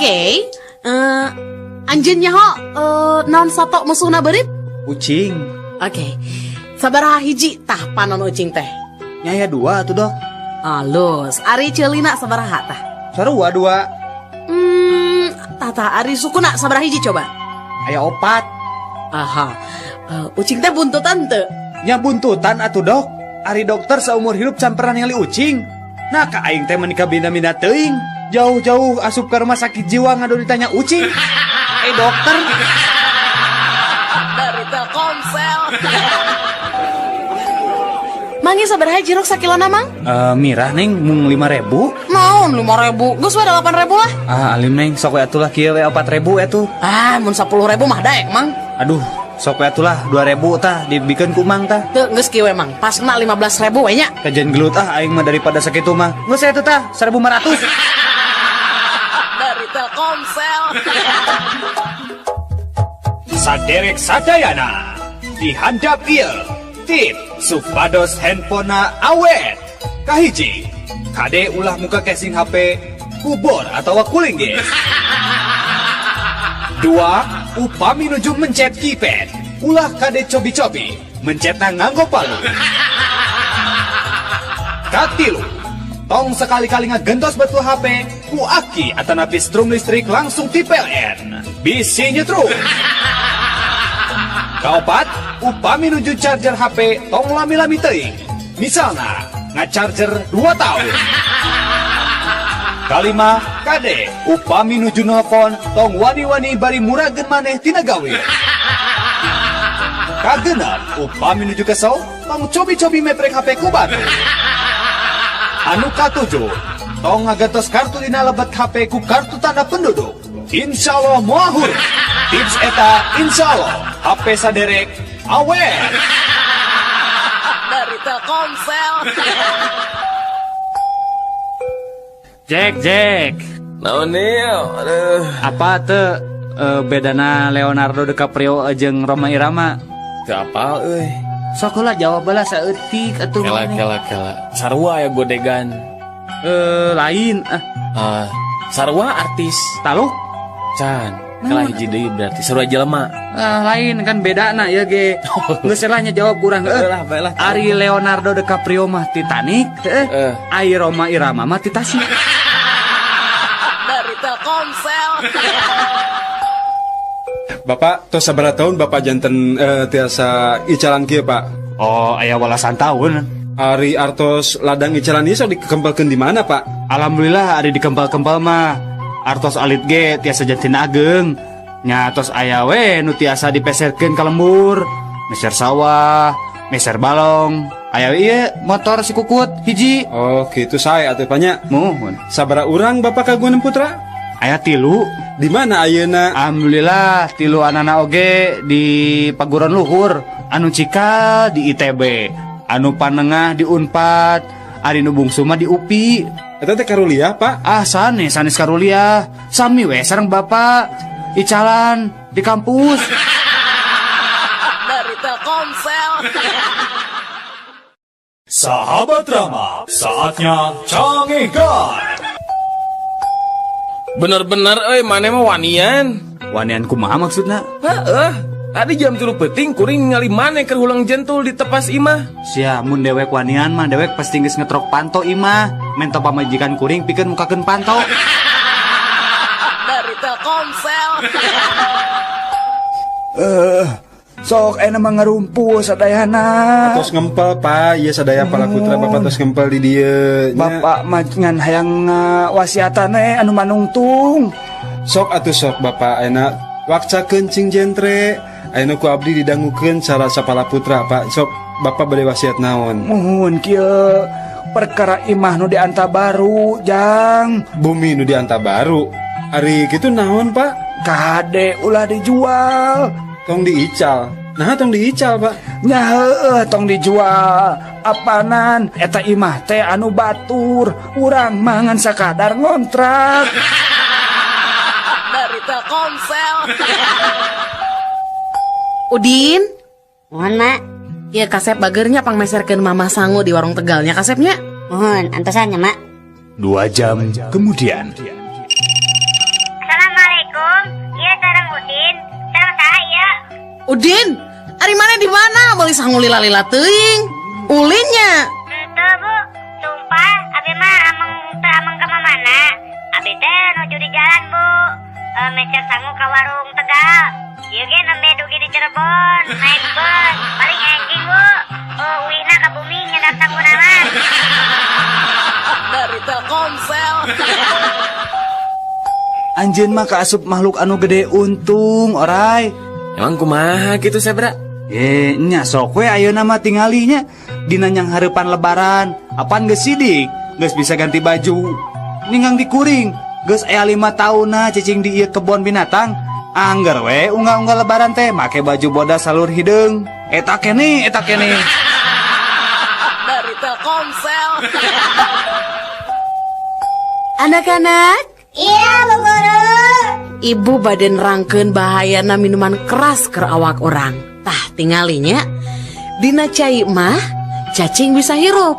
Oke. Anjeun nyaho naon sato musuhna beurit? Ucing. Oke. Sabaraha hiji tah panon ucing teh? Nya aya dua atuh, Dok. Alus. Ari ceulina sabaraha tah? Sarua dua. Tah tah ari sukuna sabaraha hiji coba? Aya opat. Aha. Ucing teh buntutan teu? Nya buntutan atuh, Dok. Ari dokter seumur hidup can pernah ningali ucing. Nah, ka aing teh meni kabina-bina teuing. Jauh-jauh asup ke rumah sakit jiwa ngadu ditanya ucing. Eh, dokter. Dari Telkomsel. Mang, ieu sabaraha jeruk sakilona, Mang? Eh, mirah, Neng, mung 5.000. Naon 5.000? Geus we 8.000 lah. Ah, alim, Neng, sok we atuh lah kieu we 4.000 atuh. Ah, mun 10.000 mah daek, Mang. Aduh, sok we atuh lah 2.000 tah dibikeun ku Mang tah. Teu, geus kieu we, Mang. Pasna 15.000 we nya. Kajeun gelut ah aing mah daripada sakitu mah. Geus atuh tah 1.500. Dari Telkomsel. Saderek sadayana di handap ieu tip supados handphonena awet. Kahiji, kade ulah muka casing HP ku bor atau cooling gas. Dua, upami nuju mencet keypad, ulah kade cobi-cobi mencetna nganggo palu. Katilu, tong sekali-kali ngagentos betul HP ku aki atanapi strum listrik langsung ti PLN, bisi nyetrum. Kaopat, upami nuju charger HP tong lami-lami teuing. Misalna, ngacharger 2 tahun. Kalima, kade, upami nuju nelpon tong wani-wani bari murageun maneh tina gawe. Kagenep, upami nuju kesel tong cobi-cobi meprek HP ku batur. Anu katujuh, tong ngagentos kartu dina lebet HP ku kartu tanda penduduk. Insya Allah moal hurung. Tips eta insya Allah HP saderek awet. Dari Telkomsel. Jack, Jack. Naon nih? Aduh. Apa tuh bedana Leonardo DiCaprio jeung Rhoma Irama? Teu apal euy. Sok lah, jawab lah saeutik atuh. Kela Maneh. Kela kela. Sarua ya godegan. Eh, lain ah. Ah, sarua artis. Taluk. Can. Kela hiji deui berarti sarua jelema. Ah, lain kan bedana ya ge. Geus lah nya, jawab kurang Heuh lah, bae lah. Ari Leonardo DiCaprio mah Titanic, heuh. Eh. Ari Rhoma Irama mah Tasik. Dari Telkomsel. Bapak, tos sabaraha tahun Bapak janten tiasa icalan kieu, Pak? Oh, aya welasan tahun. Ari artos ladang icalan ieu sok dikempelkeun di mana, Pak? Alhamdulillah, ari dikempal-kempal mah artos alit ge tiasa janten ageng. Nya tos aya we nu tiasa dipeserkeun ka lembur, meser sawah, meser balong. Aya we ieu motor si kukut hiji. Oh, gitu, sae atuh, Pak, nya. Muhun. Sabaraha urang Bapak kagungan putra? Aya tilu. Di mana ayeuna? Alhamdulillah, tilu anana oge di paguron luhur. Anu cikal di ITB, anu panengah di Unpad, ari nu bungsu mah di UPI. Eta teh karuliah, Pak? Ah, sanes, sanes karuliah. Sami we sareng Bapak icalan di kampus. Dari Telkomsel. Sahabat Rama, saatnya cangekan. Bener-bener euy, maneh mah wanian. Wanian kumaha maksudna? Heeh. Tadi jam 3 peuting kuring ningali maneh keur hulang jentul di tepas imah. Sia, mun dewek wanian mah dewek pasti geus ngetrok panto imah. Mento pamajikan kuring pikeun mukakeun panto. Dari Telkomsel. Eh, sok enak mah ngarumpul sadayana. Tos ngempel, Pak, ieu sadaya pala putra Bapak tos ngempel di dieu nya. Bapak mah ngan hayang wasiatan anu manungtung. Sok atuh sok, Bapak, ayeuna wakcakeun cing jentre. Ayeuna ku abdi didangukeun cara sapala putra, Pak. Sok, Bapak bade wasiat naon? Muhun, kieu perkara imah nu dianta baru, Jang. Bumi nu dianta baru. Ari kitu naon, Pak? Kade ulah dijual. Tong diical. Nah, tong diical, Pak. Nya heueuh, tong dijual. Apanan eta imah teh anu batur, urang mah ngan sakadar ngontrak. Dari Telkomsel. Udin, Muhun, Mak. Ya kasep bagernya pangmeserkeun Mama sangu di warung Tegalnya, kasepnya. Muhun, antosan nya, Mak. 2 jam kemudian. Udin, ari maneh di mana? Meuli sangu lila-lila teuing. Ulinnya. Henteu, Bu. Sumpah, abi mah ameng teu ameng ka mana. Abi teh nuju di jalan, Bu. Meser sangu ka warung Tegal. Ieu ge nembe dugi di Cirebon, naik bus. Paling enjing, Bu. Oh, uihna ka bumi nyedak sanguna mah. Dari Telkomsel. Anjeun mah kaasup makhluk anu gede untung, orai. Emang kumaha gitu, Sebra? Eh, nya sok we ayeuna mah tingalinya dina nyang hareupan lebaran. Apan geus sidik, geus bisa ganti baju. Ninggang dikuring, geus aya 5 taunna cicing di ieu kebon binatang. Angger we unggal-unggal lebaran teh make baju bodas salur hideung. Eta kene, eta kene. Dari Telkomsel. Anak-anak, Iya, Bu Guru. Ibu bade nerangkeun bahayana minuman keras ke awak urang. Tah, tingalinya. Dina cai mah cacing bisa hirup.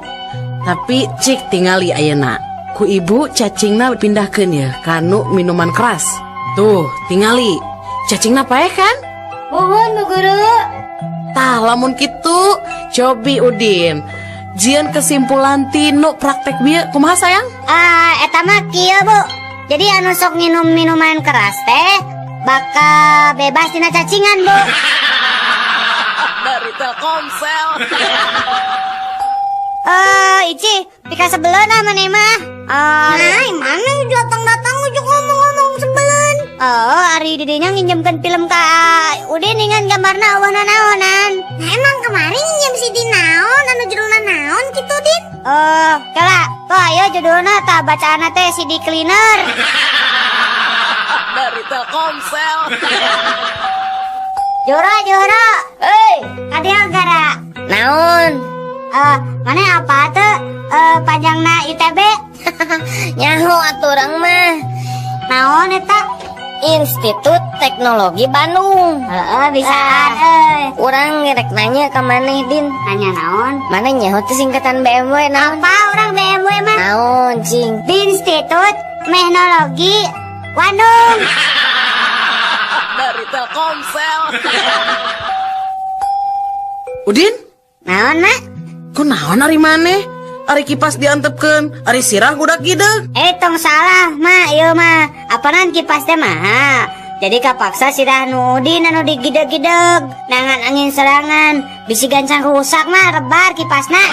Tapi cik tingali ayeuna. Ku ibu cacingna pindahkeun ya kanu minuman keras. Tuh, tingali. Cacingna paeh kan? Muhun, Bu Guru. Tah, lamun kitu, cobi Udin. Jieun kesimpulan tinu praktek bieu kumaha, sayang? Ah, eta mah kieu, Bu. Jadi anu sok nginum minuman keras teh bakal bebas tina cacingan, Bu. Dari Telkomsel. Eh, Ici, pika sebeleun ah maneh mah. Nah, mana datang-datang ujuk ngomong-ngomong sebeleun. Oh, ari didinya nginjemkeun film ka Udin dengan gambarna euweuh naonan. Nah, emang kemarin nginjem CD naon anu judulna naon kitu, Din? Oh, kela. Tuh ayo judulna tah bacaanna teh CD cleaner. Dari Telkomsel. Joro, Joro. Hei, kadieu gara. Naon? Eh, mana apa tuh? Eh, panjangna ITB? Nyaho atuh urang mah. Naon eta? Institut Teknologi Bandung. Heeh, bisaan euy. Urang rek nanya ka maneh, Din. Nanya naon? Maneh nyaho teu singkatan BMW naon? Apa urang BMW mah? Naon, cing? Institut Teknologi Bandung. Dari Telkomsel. Udin, Naon, Mak? Kunaon ari maneh? Ari kipas diantepkeun, ari sirah budak gideg. Eh, tong salah, Mak, ieu mah. Apanan kipas teh mah? Jadi kapaksa sirah nu Udin anu digideg-gideg. Nangan angin serangan, bisi gancang rusak mah rebar kipasna.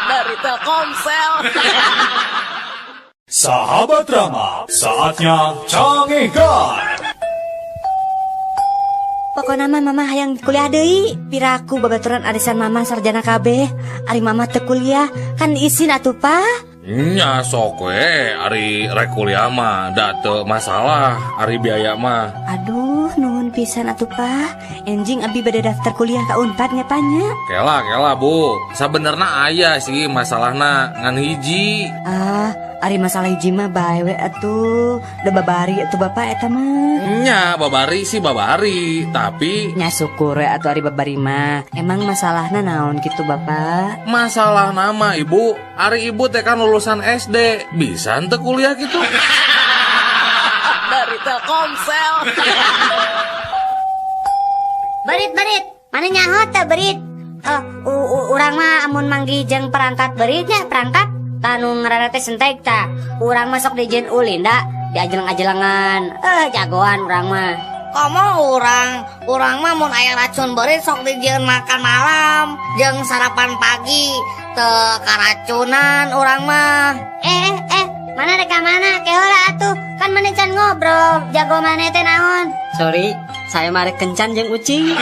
Dari Telkomsel. Sahabat Rama, saatnya Cangegan. Pokokna mah mama hayang kuliah deui. Piraku babaturan arisan mama sarjana kabeh. Ari mama teu kuliah, kan isin atuh, Pa. Nya sok we, ari rek kuliah mah da teu masalah ari biaya mah. Aduh, nuhun pisan atuh, Pa. Enjing abi bade daftar kuliah ka Unpad nya, Pa, nya. Kela kela, Bu. Sabenerna aya sih masalahna ngan hiji. Ah, ari masalah hiji mah bae we atuh. Da babari atuh Bapak eta mah. Nya babari sih babari, tapi Nya syukur we atuh ari babari mah. Emang masalahna naon gitu, Bapak? Masalah nama ibu, ari ibu teh kan lulusan SD, bisa henteu kuliah gitu. Dari Telkomsel. Berit, berit. Maneh nyaho teu berit? Eh, urang mah amun manggih jeung perangkat beritnya, perangkat tanu ngaranna teh sentek tah. Urang mah sok dijieun ulin da, diajeleng-ajelengan. Eh, jagoan urang mah. Komo urang, urang mah mun aya racun beurit sok dijieun makan malam jeung sarapan pagi, teu karacunan urang mah. Eh, eh, eh, maneh rek ka mana? Ke heula atuh. Kan maneh can ngobrol. Jago maneh teh naon? Sorry, saya mah rek kencan jeung ucing.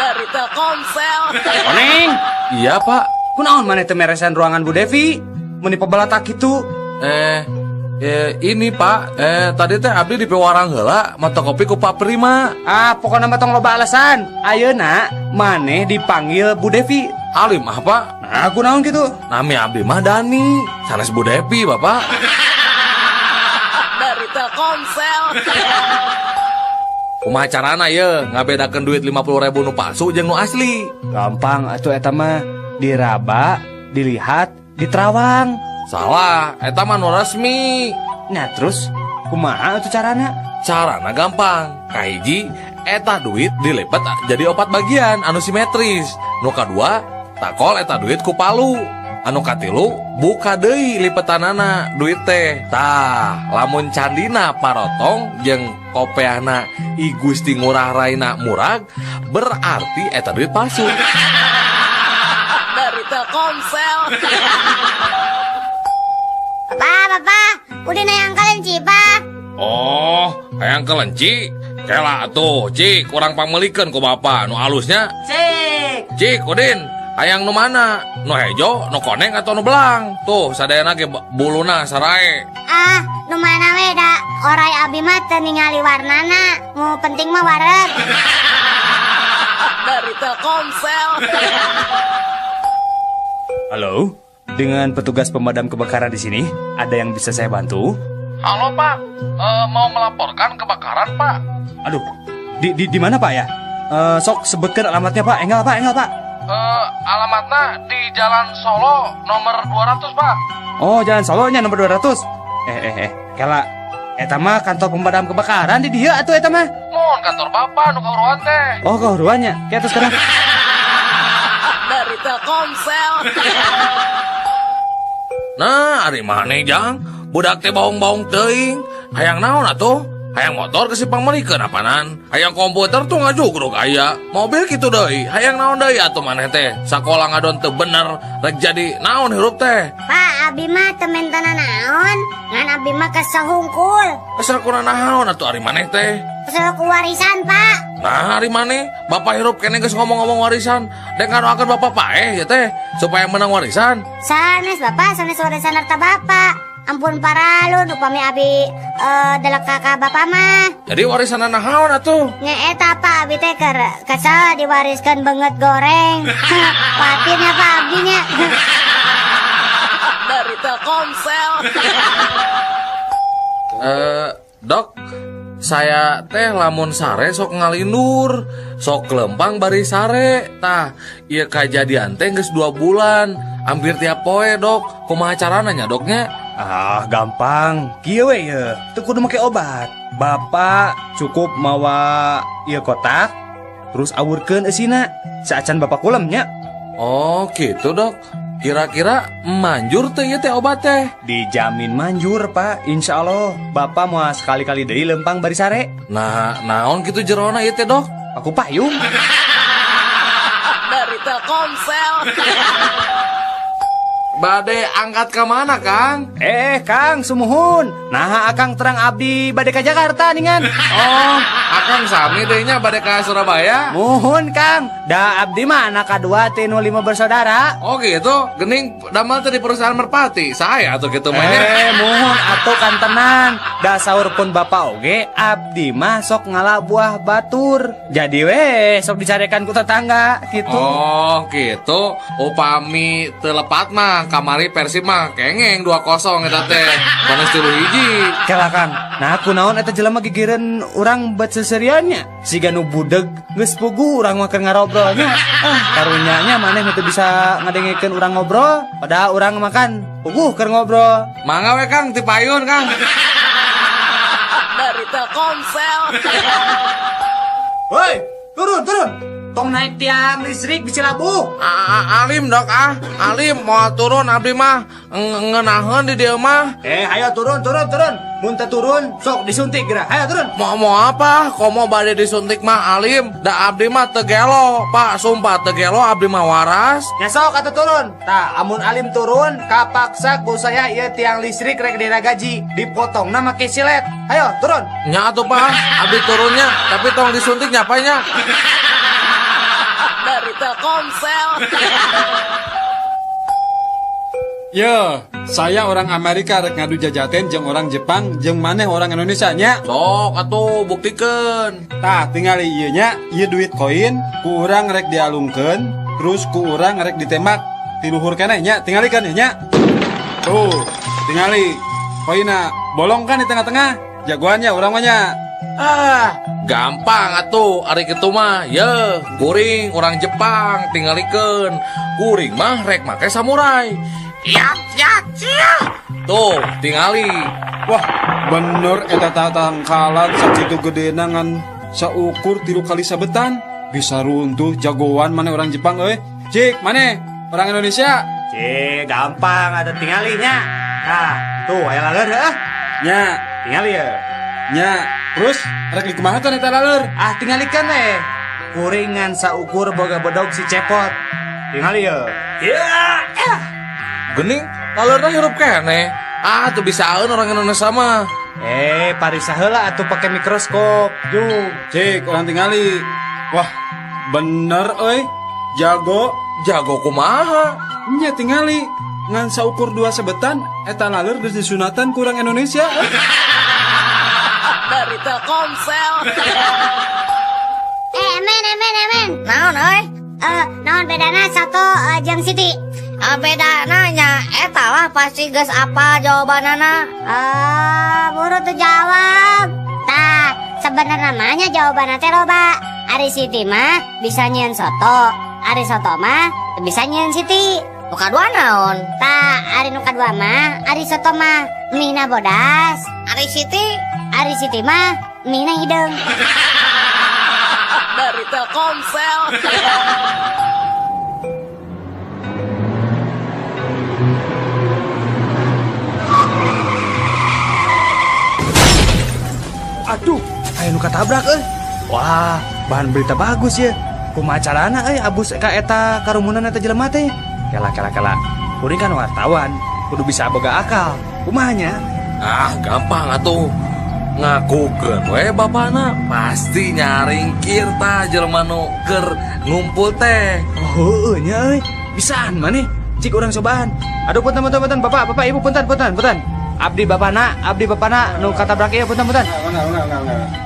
Dari Telkomsel. Koneng, Iya, Pak. Kunaon maneh teu meresan ruangan Bu Devi? Meuni pabalatak kitu. Eh, ini Pak, tadi teh abdi di pewarang heula mata kopi ku Pak Prima. Ah, pokoknya mah tong loba alasan. Ayeuna maneh dipanggil Bu Devi. Alim ah, Pak. Nah, kunaon gitu? Nami abdi mah Dani, sanes Bu Devi, Bapak. Dari Telkomsel. Kumaha carana ye ngabedakeun duit 50.000 nu palsu jeung nu asli? Gampang atuh eta mah. Diraba, dilihat, diterawang. Salah, eta mah nu resmi. Nah, terus kumaha atuh carana? Carana gampang. Kahiji, eta duit dilipet jadi opat bagian anu simetris. Nu kadua, takol eta duit ku palu. Anu katilu, buka deui lipetanana duit teh. Tah, lamun candina parotong jeung kopeahna I Gusti Ngurah Raina murag, berarti eta duit palsu. Dari Telkomsel. Bapak, bapak, Udin hayang kelenci, Pak. Oh, hayang kelenci? Kela tuh, Cik, kurang pangmeulikeun ku bapak nu alusnya. Cik. Cik, Udin, hayang nu mana? Nu hejo, nu koneng atau nu belang? Tuh, sadayana ge buluna sarae. Ah, nu mana we da orai abi mah teu ningali warnana. Nu penting mah wareg. Dari Telkomsel. Halo, dengan petugas pemadam kebakaran di sini, ada yang bisa saya bantu? Halo, Pak. Mau melaporkan kebakaran, Pak. Aduh, di mana Pak ya? Sok sebutkan alamatnya Pak. Enggal Pak, enggal Pak. Alamatnya di Jalan Solo nomor 200, Pak. Oh, Jalan Solonya nomor 200. Kela, eta mah kantor pemadam kebakaran di dieu atuh eta mah. Mun kantor Bapak nu kahuruan teh. Oh, kahuruannya. Kayak terus sekarang. Dari Telkomsel. Nah, ari maneh jang? Budak teh baong-baong teuing. Hayang naon atuh? Hayang motor ke si pangmeulikeun apanan? Hayang komputer tuh ngajugruk aya. Mobil kitu deui. Hayang naon deui atuh maneh teh? Sakola ngadon teu bener, rek jadi naon hirup teh? Pak, abi mah teu menta naon. Ngan abi mah kesel hungkul. Kesel kuna naon atuh ari maneh teh? Kesel ku warisan, Pak. Nah, ari maneh, bapak hirup keneh geus ngomong-ngomong warisan. Dek ngadoakeun bapak paeh ya teh supaya menang warisan. Sanes, Bapak, sanes warisan harta Bapak. Ampun paralun upami abi delek ka bapak mah. Jadi warisan naon atuh? Nya eta Pak, abi teh keur kesel diwariskeun beungeut goreng. Patirnya Pak abi nya. Dari Telkomsel. Dok, saya teh lamun sare sok ngalindur, sok lempang bari sare. Tah, ieu kajadian teh geus 2 bulan, hampir tiap poe, Dok. Kumaha carana nya, Doknya? Ah, gampang. Kieu we ye, teu kudu make obat. Bapak cukup mawa ieu kotak, terus awurkeun eusina. Saacan bapak kulem nya. Oh, gitu, Dok. Kira-kira manjur teh ieu teh obat teh? Dijamin manjur, Pak. Insya Allah, Bapak mau sekali-kali deui lempang bari sare. Nah, naon kitu jerona ieu teh, Dok? Aku payung. Dari Telkomsel. Bade angkat ke mana, Kang? Kang, sumuhun. Nah, Akang terang abdi bade ka Jakarta ningan. Oh, Akang sami deui nya bade ka Surabaya. Muhun, Kang. Da abdi mah anak kadua ti nu 5 bersaudara. Oh gitu, gening damel teh di perusahaan Merpati. Saya atuh kitu mah nya. Muhun atuh kantenan. Da saur pun bapak oge, abdi mah sok ngala buah batur. Jadi we sok dicarekan ku tetangga gitu. Oh gitu, upami teu lepat mah kamari Persib mah kengeng 2-0 eta teh. Panas 3-1. Kela Kang, nah kunaon eta jelema gigireun urang bet seseriannya. Siga nu budeg geus puguh urang mah keur ngarobrolnya. Ah, karunyanya maneh nu teu bisa ngadengekeun urang ngobrol, padahal urang makan puguh keur ngobrol. Mangga we Kang, ti payun Kang. Dari Telkomsel. Woi, turun, turun. Tong naik tiang listrik bisa labuh. Alim dok ah, alim mau turun abdi mah ngenaheun di dieu mah. Ayo turun, turun, turun. Mun teu turun, sok disuntik geura. Ayo turun. Mau apa? Komo bade disuntik mah alim. Da abdi mah teu gelo, Pak, sumpah teu gelo abdi mah waras. Nya sok atuh turun. Tah, amun alim turun, kapaksa ku saya ieu tiang listrik rek diragaji, dipotongna make silet. Ayo turun. Nya atuh Pak, abdi turunnya, tapi tong disuntik nya Pak nya. Dari Telkomsel. Yo, saya orang Amerika rek ngadu jajaten jeung orang Jepang jeung maneh orang Indonesia nya. Sok atuh buktikeun. Tah, tingali ieu nya, ieu duit koin ku urang rek dialungkeun, terus ku urang rek ditembak ti luhur keneh nya, tingali kan nya. Tuh, tingali koinna bolong kan di tengah-tengah. Jagoannya urang mah nya. Ah, gampang atuh ari kitu mah. Ye, kuring orang Jepang tingalikeun. Kuring mah rek make samurai. Ya, ya, ya. Tuh, tingali. Wah, bener eta tatangkalan sakitu gedena ngan Saukur 3 kali sabetan. Bisa runtuh jagoan maneh orang Jepang euy. Cik, maneh orang Indonesia. Cik, gampang ada tinggalinya. Nah, tuh aya laleur heuh. Nya, Tingali ya. Nya. Terus rek dikumahakeun eta laleur? Ah, tingalikeun we. Kuringan saukur boga bedog si Cepot. Tingali ya. Ya. Gening laleurna hirup keneh. Ah, tuh bisaeun orang Indonesia mah. Eh, pariksa heula atuh pake mikroskop. Jung. Cik, urang tingali. Wah, bener euy. Jago. Jago kumaha? Nya tingali. Ngan saukur 2 sebetan eta laleur geus disunatan ku urang Indonesia. Dari Telkomsel. Eh, emen, emen, emen. Naon euy? Eh, naon bedana soto jeung Siti? Ah, bedana nya eta lah pasti geus apa jawabanana. Eh, buru tuh jawab. Tah, sebenarnya namanya jawabanna teh loba. Ari Siti mah bisa nyieun soto, ari soto mah bisa nyieun Siti. Nu kadua naon? Tah, ari nu kadua mah ari soto mah mie-na bodas. Ari Siti? Ari Siti mah mie-na hideung. Dari Telkomsel. Aduh, aya nu katabrak euy. Wah, bahan berita bagus ya. Kumaha carana euy abus ka eta karumunan eta jelema teh? Kela kela kela. Kuring kan wartawan, kudu bisa boga akal. Kumaha nya? Ah, gampang atuh. Ngakukeun we bapana pasti nyaringkir tah jelema nu keur ngumpul teh. Oh, heueuh nya euy. Bisaan maneh. Cik urang cobaan. Aduh, punten punten punten Bapak, Bapak Ibu punten punten punten. Abdi bapana, abdi bapana nu katabrak ieu punten punten.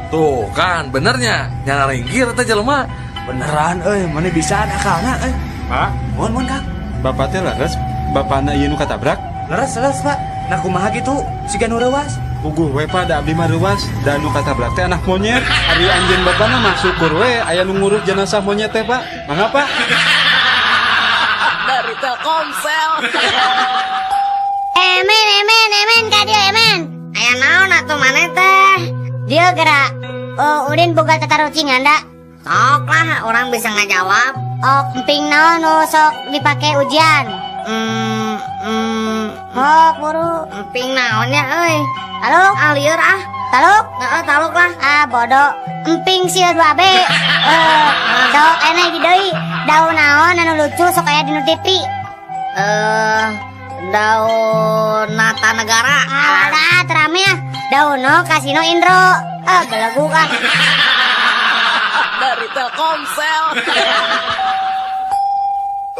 Tuh kan benernya nyaringkir teh jelema. Beneran euy, maneh bisaan akalna euy. Pak, Mohon mohon Kang. Bapak teh leres, bapana ieu nu katabrak? Leres leres Pak. Nah kumaha gitu siga nu reuas. Puguh we Pak, da abdi mah reuas, da nu katabrak teh anak monyet. Ari anjeun bapana mah syukur we aya nu ngurus jenazah monyet teh Pak. Mangga Pak. Dari Telkomsel. Emen, emen, emen, ka dieu emen. Aya naon atuh maneh teh? Dieu gerak. Oh, Udin boga tatarucingan da. Sok lah, orang bisa ngajawab. Oh, emping naon nu sok dipake ujian? Sok buru. Emping naon ya euy? Taluk? Ah, lieur ah. Taluk? Heeh, taluk lah. Ah, bodoh. Emping sia 2B. Eh, sok enak di deui. Daun naon anu lucu sok aya di nu TV? Eh, daun nata negara. Ah, lah, terame ah. Daun no kasino Indro. Ah, belegu ah. Dari Telkomsel.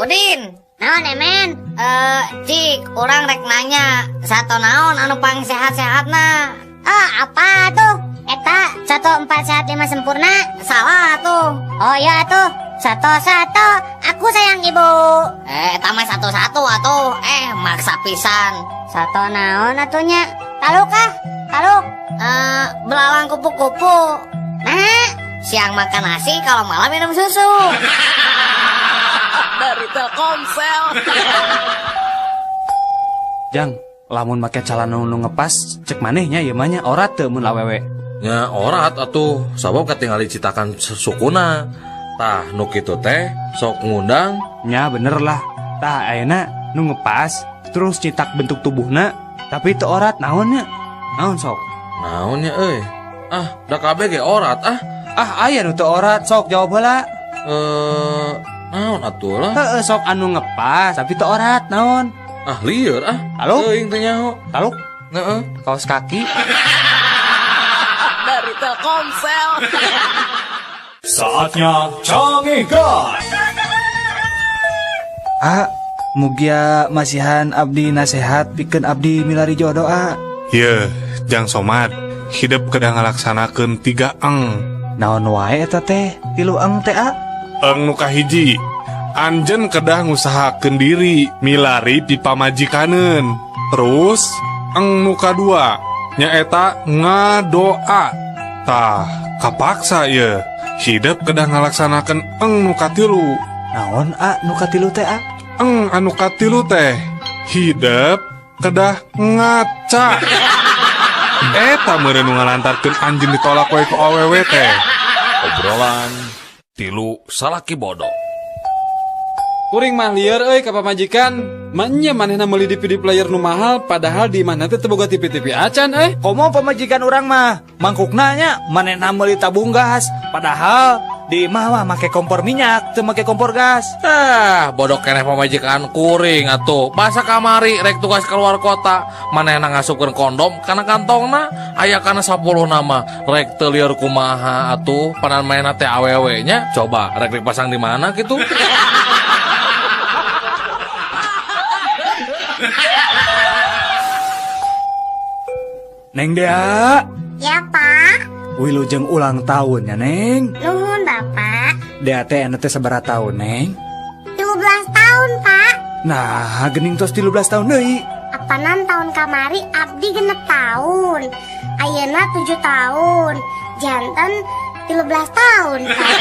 Udin. Naon emen? Eh, cik, urang rek nanya, sato naon anu pang sehat-sehatna? Ah, apa tuh? Eta 1 4 sehat 5 sempurna. Salah tuh. Oh iya tuh. 1 1, aku sayang ibu. Eh, eta mah 1 1 atuh. Eh, maksa pisan. Sato naon atunya? Taluk ah? Taluk. Eh, belalang kupu-kupu. Nah, siang makan nasi, kalau malam minum susu. Dari Telkomsel. Jang, lamun make calana nu ngepas cek manehnya ieu mah nya orat teu mun awewe. Nya orat atuh, sabab katingali citakan sukuna. Tah nu kitu teh sok ngundang. Nya bener lah. Tah ayeuna nu ngepas terus citak bentuk tubuhna tapi teu orat naonnya? Naon sok? Naonnya euy? Ah, da kabeh ge orat ah. Ah, aya nu teu orat sok jawab heula. Naon atuh lah? Heeh, sok anu ngepas tapi teu orat naon? Ah, lieur ah. Halo? Teuing teu nyaho. Taluk? Heeh. Kaos kaki. Dari Telkomsel. Saatnya Canggihkan. Ah, mugia masihan abdi nasehat pikeun abdi milari jodoh ah. Yeuh, Jang Somad, hidup kedah ngalaksanakeun 3 eng. Naon wae eta teh? 3 eng teh ah? Eng nu kahiji, anjeun kedah ngusahakeun diri milari pipamajikaneun. Terus eng nu kadua nyaeta ngadoa. Tah, kapaksa ye. Hidup kedah ngalaksanakeun eng nu katilu. Naon a nu katilu teh a? Eng anu katilu teh hidup kedah ngaca. Eta meureun nu ngalantarkeun anjeun ditolak we ku awewe teh. Obrolan tilu salaki bodoh. Kuring mah lieur euy ka pamajikan. Maenya manehna meuli DVD player nu mahal padahal di imahna teh teu boga TV-TV acan euy. Komo pamajikan urang mah mangkukna nya manehna meuli tabung gas padahal di imah mah make kompor minyak teu make kompor gas. Ah, bodoh keneh pamajikan kuring atuh. Masa kamari rek tugas keluar kota, manehna ngasupkeun kondom kana kantongna, aya kana 10 nama. Rek teu lieur kumaha atuh, panan manehna teh awewe nya. Coba rek dipasang di mana kitu? Neng Dea. Ya, Pak. Wilujeng ulang tahun ya, Neng. Nuhun, Bapak. Dea teh anu teh sabaraha tahun, Neng? 13 tahun, Pak. Nah, gening tos 13 tahun deui. Apanan tahun kamari abdi 6 tahun. Ayeuna 7 tahun. Janten 13 tahun, Pak.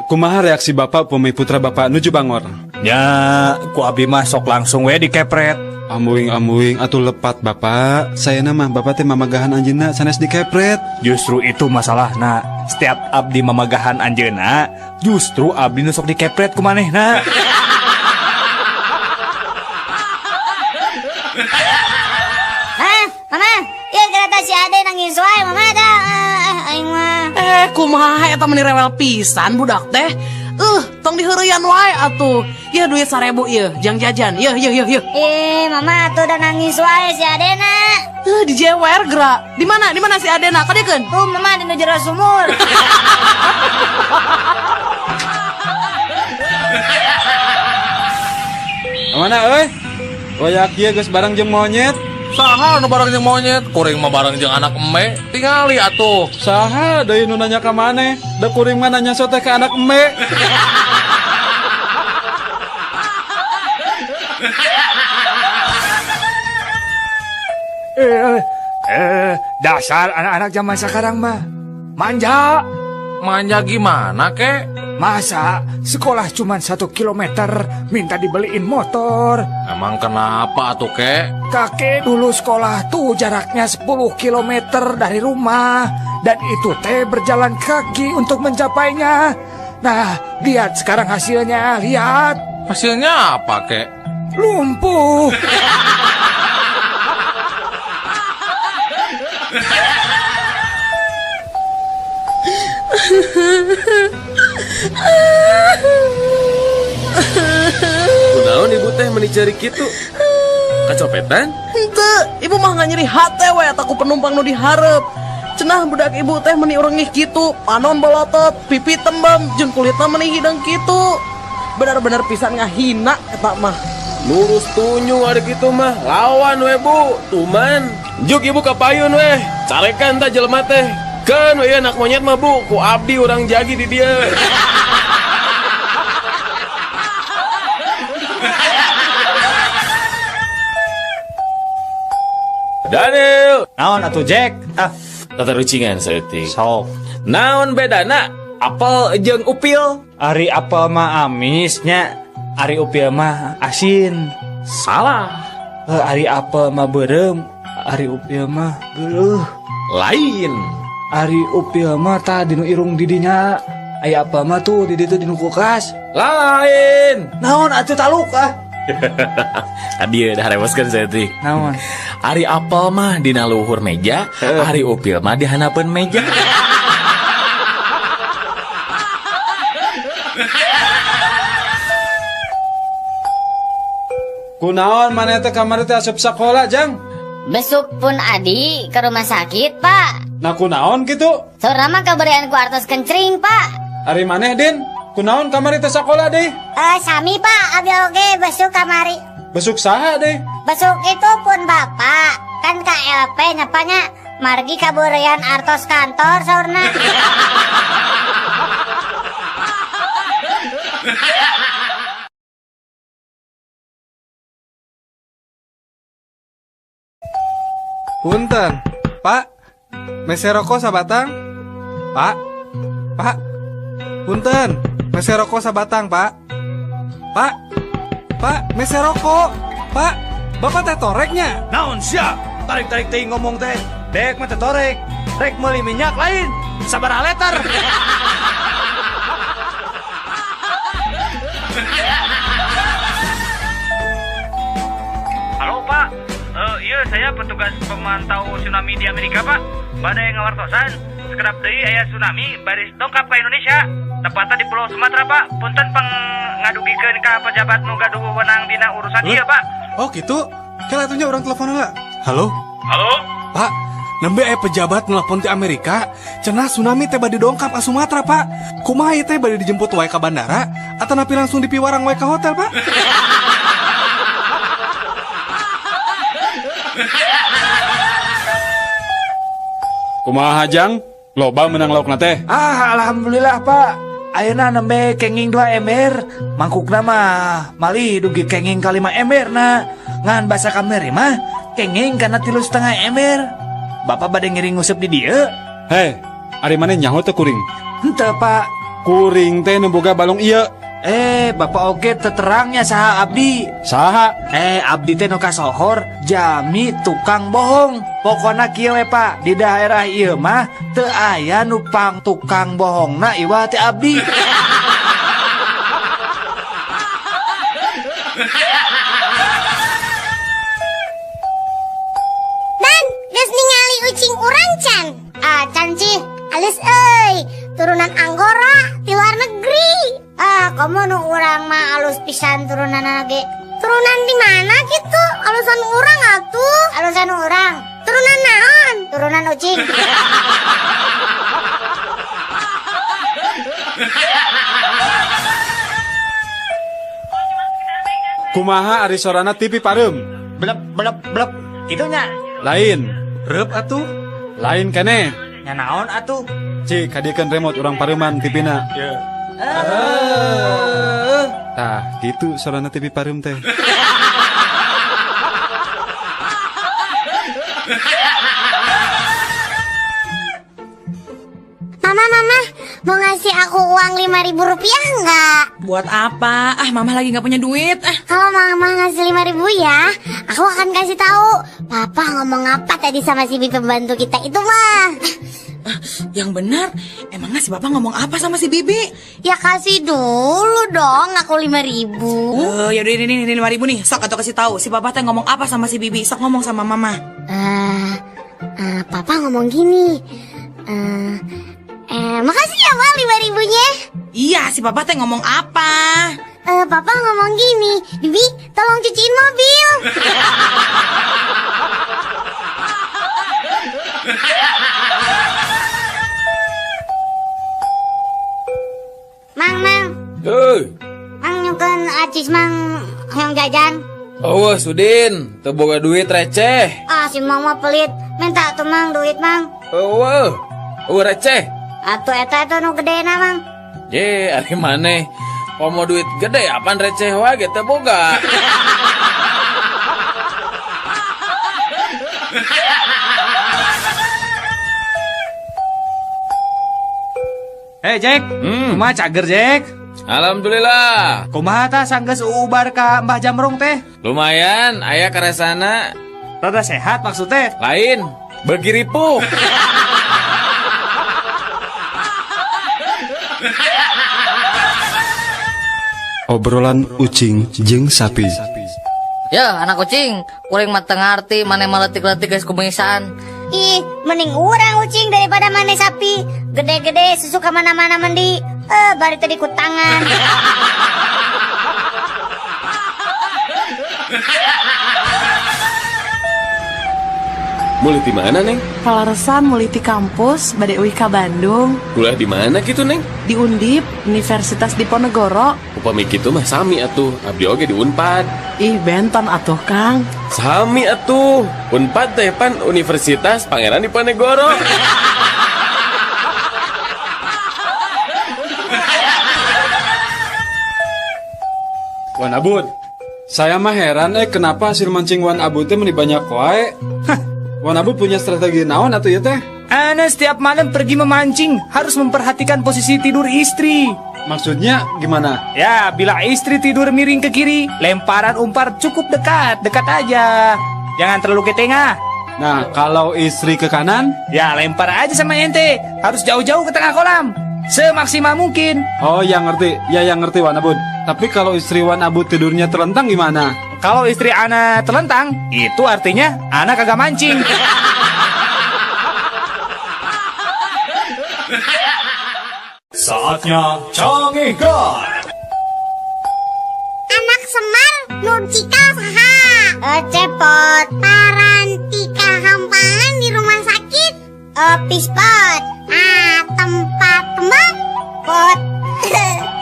Kumaha reaksi bapak upami putra bapak nuju bangor? Nya, ku abi mah sok langsung we dikepret. Ambuing-ambuing atuh lepat bapak. Sayana mah bapak teh mamagahan anjeunna sanes dikepret. Justru itu masalahna. Setiap abdi mamagahan anjeunna, justru abdi nu sok dikepret ku manehna. Hah, Mama, ieu kereta si Ade nangis wae Mama dah. Aing mah. Kumaha eta meni rewel pisan budak teh. Tong diheureyan wae atuh. Yeuh duit 1000 ieu, jang jajan. Yeuh yeuh yeuh yeuh. Mama atuh udah nangis wae si Adena. Dijewer geura. Di mana? Di mana si Adena? Kadiekeun. Tuh Mama di nu jero sumur. Mana euy? Wayak ieu geus bareng jeung monyet. Saha nu bareng jeung monyet? Kuring mah bareng jeung anak eme. Tingali atuh. Saha deui nu nanya ka maneh? Da kuring mah nanya sote ka anak eme. Dasar anak-anak zaman sekarang mah manja. Manja gimana kek? Masa sekolah cuma 1 kilometer minta dibeliin motor? Emang kenapa tuh kek? Kakek dulu sekolah tuh jaraknya 10 kilometer dari rumah. Dan itu teh berjalan kaki untuk mencapainya. Nah, lihat sekarang hasilnya, lihat. Hasilnya apa kek? Lumpuh. Kunaon ibu teh meni ceurik kitu? Kacopetan? Henteu, ibu mah nggak nyeri hate we eta ku penumpang nu dihareup. Cenah budak ibu teh meni urengih kitu, panon bolotot, pipi tembem, jeung kulitna meni hideung kitu. Bener-bener pisan ngahina eta mah. Lurus tunyung ari kitu mah, lawan we bu, tuman. Juk ibu ka payun we, carekan tah jelema teh. Keun we anak monyet mah bu, ku abdi urang jagi di dieu. Daniel. Naon atuh Jack? Ah, tatarucingan saeutik. Sok. Naon bedana apel jeung upil? Ari apel mah amisnya, ari upil mah asin. Salah. Ari apel mah beureum, ari upil mah geuleuh. Lain. Ari upil mah tah dinu irung didinya. Aya apel mah tuh di ditu dinu kulkas. Lain. Naon atuh taluk ah. Tadi udah reweskeun saeutik. Naon? Ari apel mah dina luhur meja, ari upil mah di handapeun meja. Kunaon maneh teh kamari teh asup sakola, Jang? Besuk pun adi ke rumah sakit, Pak. Nah kunaon kitu? Saurna mah kaberian ku artos kencring, Pak. Ari maneh, Din? Kunaon kamari teh sakola deh? Sami, Pak, abi oge besuk kamari. Besuk saha deh? Besuk itu pun Bapak. Kan KLP nyapanya margi kaburian artos kantor saurna. Punten, Pak. Mese rokok sabatang? Pak. Pak. Punten, mese rokok sabatang, Pak. Pak. Pak, mese rokok. Pak. Bapak teh toreknya. Naon sia? Tarik-tarik teuing ngomong teh. Dek mah teh torek. Rek meuli minyak lain. Sabaraha liter? Halo Pak, iya saya petugas pemantau tsunami di Amerika Pak. Badai ngawartosan, sekedap deui aya tsunami baris dongkap ke Indonesia. Tepatnya di Pulau Sumatera Pak. Punten pangadugikeun ka pejabat nu gaduh wewenang dina urusan ieu Pak. Oh gitu? Kela atuh nya urang telepon heula. Halo? Halo? Pak, nembe aya pejabat nelpon ti Amerika, cenah tsunami teh bade dongkap ka Sumatera, Pak. Kumaha ieu teh bade dijemput wae ka bandara atau napi langsung dipiwarang wae ka hotel, Pak? Kumaha Jang? Loba menang laukna teh. Ah, alhamdulillah Pak. Ayeuna nembe kenging 2 ember, mangkukna mah malih dugi kenging ka 5 ember na. Ngan basa kamari mah kenging kana 3,5 ember. Bapak bade ngiring nguseup di dieu. Hei, ari maneh nyaho teu kuring? Henteu Pak. Kuring teh nu boga balong ieu. Bapak oge teu terangnya saha abdi. Saha? Abdi teh nu kasohor jami tukang bohong. Pokona kieu we Pak, di daerah ieu mah teu aya nu pang tukang bohongna iwal teh abdi. Dan geus ningali ucing urang can. Ah, can cih, alus euy, turunan Anggora ti luar negeri. Ah, komo nu urang mah alus pisan turunanna ge. Turunan di mana gitu? Alusan urang atuh. Alusan urang. Turunan naon? Turunan ucing. Kumaha ari sorana TV pareum? Blep blep blep. Kitu nya. Lain. Reup atuh. Lain keneh. Nya naon atuh? Cik, kadiekeun remote urang pareuman TV-na. Ye. Tah, gitu sorana TV pareum teh. Mama, mama, mau ngasih aku uang 5.000 rupiah nggak? Buat apa? Ah, mama lagi nggak punya duit. Ah. Kalau mama ngasih 5.000 ya, aku akan kasih tahu. Papa ngomong apa tadi sama si bibi pembantu kita itu mah? Ah, yang benar, emangnya si bapak ngomong apa sama si bibi? Ya kasih dulu dong, aku 5.000. Oh, yaudah ini 5.000 nih. Sok atau kasih tahu si papa teh ngomong apa sama si bibi. Sok ngomong sama mama. Papa ngomong gini. Makasih ya Ma 5.000-nya. Iya, si papa teh ngomong apa? Papa ngomong gini, Bibi tolong cuciin mobil. Mang, mang. Hei. Mang nyungkeun acis mang hayang jajan. Oh, Sudin, teu boga duit receh. Ah, si mang mah pelit. Minta tuh mang duit mang. Eueuh. Eueuh receh. Atuh eta eta nu gedena mang. Ye, ari maneh komo duit gede apaan receh wae ge teu boga. Hei Jack, kumaha cager Jack? Alhamdulillah. Kumaha tah sanggeus uubar ka Mbah Jamrong teh? Lumayan, aya karesana. Rada sehat maksudnya? Lain, beuki ripuh. Obrolan ucing jeung sapi. Ya, anak kucing, kuring mah teu ngarti maneh mah leutik-leutik geus kumisan. Ih, mending urang ucing daripada maneh sapi. Gede-gede susu ka mana-mana mandi. Bari tadi ku tangan. Mulai di mana, Neng? Palaresan mulai di kampus, bade uih ka Bandung. Kuliah di mana gitu, Neng? Di Undip, Universitas Diponegoro. Upami kitu mah sami atuh, abdi oge di Unpad. Ih, benten atuh, Kang. Sami atuh, Unpad teh pan Universitas Pangeran Diponegoro. Wan Abud, saya mah heran kenapa hasil mancing Wan Abud teh meni banyak wae. Hah, Wan Abud punya strategi naon atuh ieu teh? Ana setiap malam pergi memancing harus memperhatikan posisi tidur istri. Maksudnya gimana? Ya, bila istri tidur miring ke kiri, lemparan umpan cukup dekat, dekat aja. Jangan terlalu ke tengah. Nah, kalau istri ke kanan? Ya, lempar aja sama ente. Harus jauh-jauh ke tengah kolam. Semaksimal mungkin. Oh, yang ngerti. Ya, yang ngerti Wan Abud. Tapi kalau istri Wan Abud tidurnya telentang gimana? Kalau istri ana telentang, itu artinya ana kagak mancing. Saatnya Cangehgar. Anak Semar nu cikal saha? Cepot. Parantika hampangan di rumah sakit. Pispot. Ah, tempat kembang. Pot.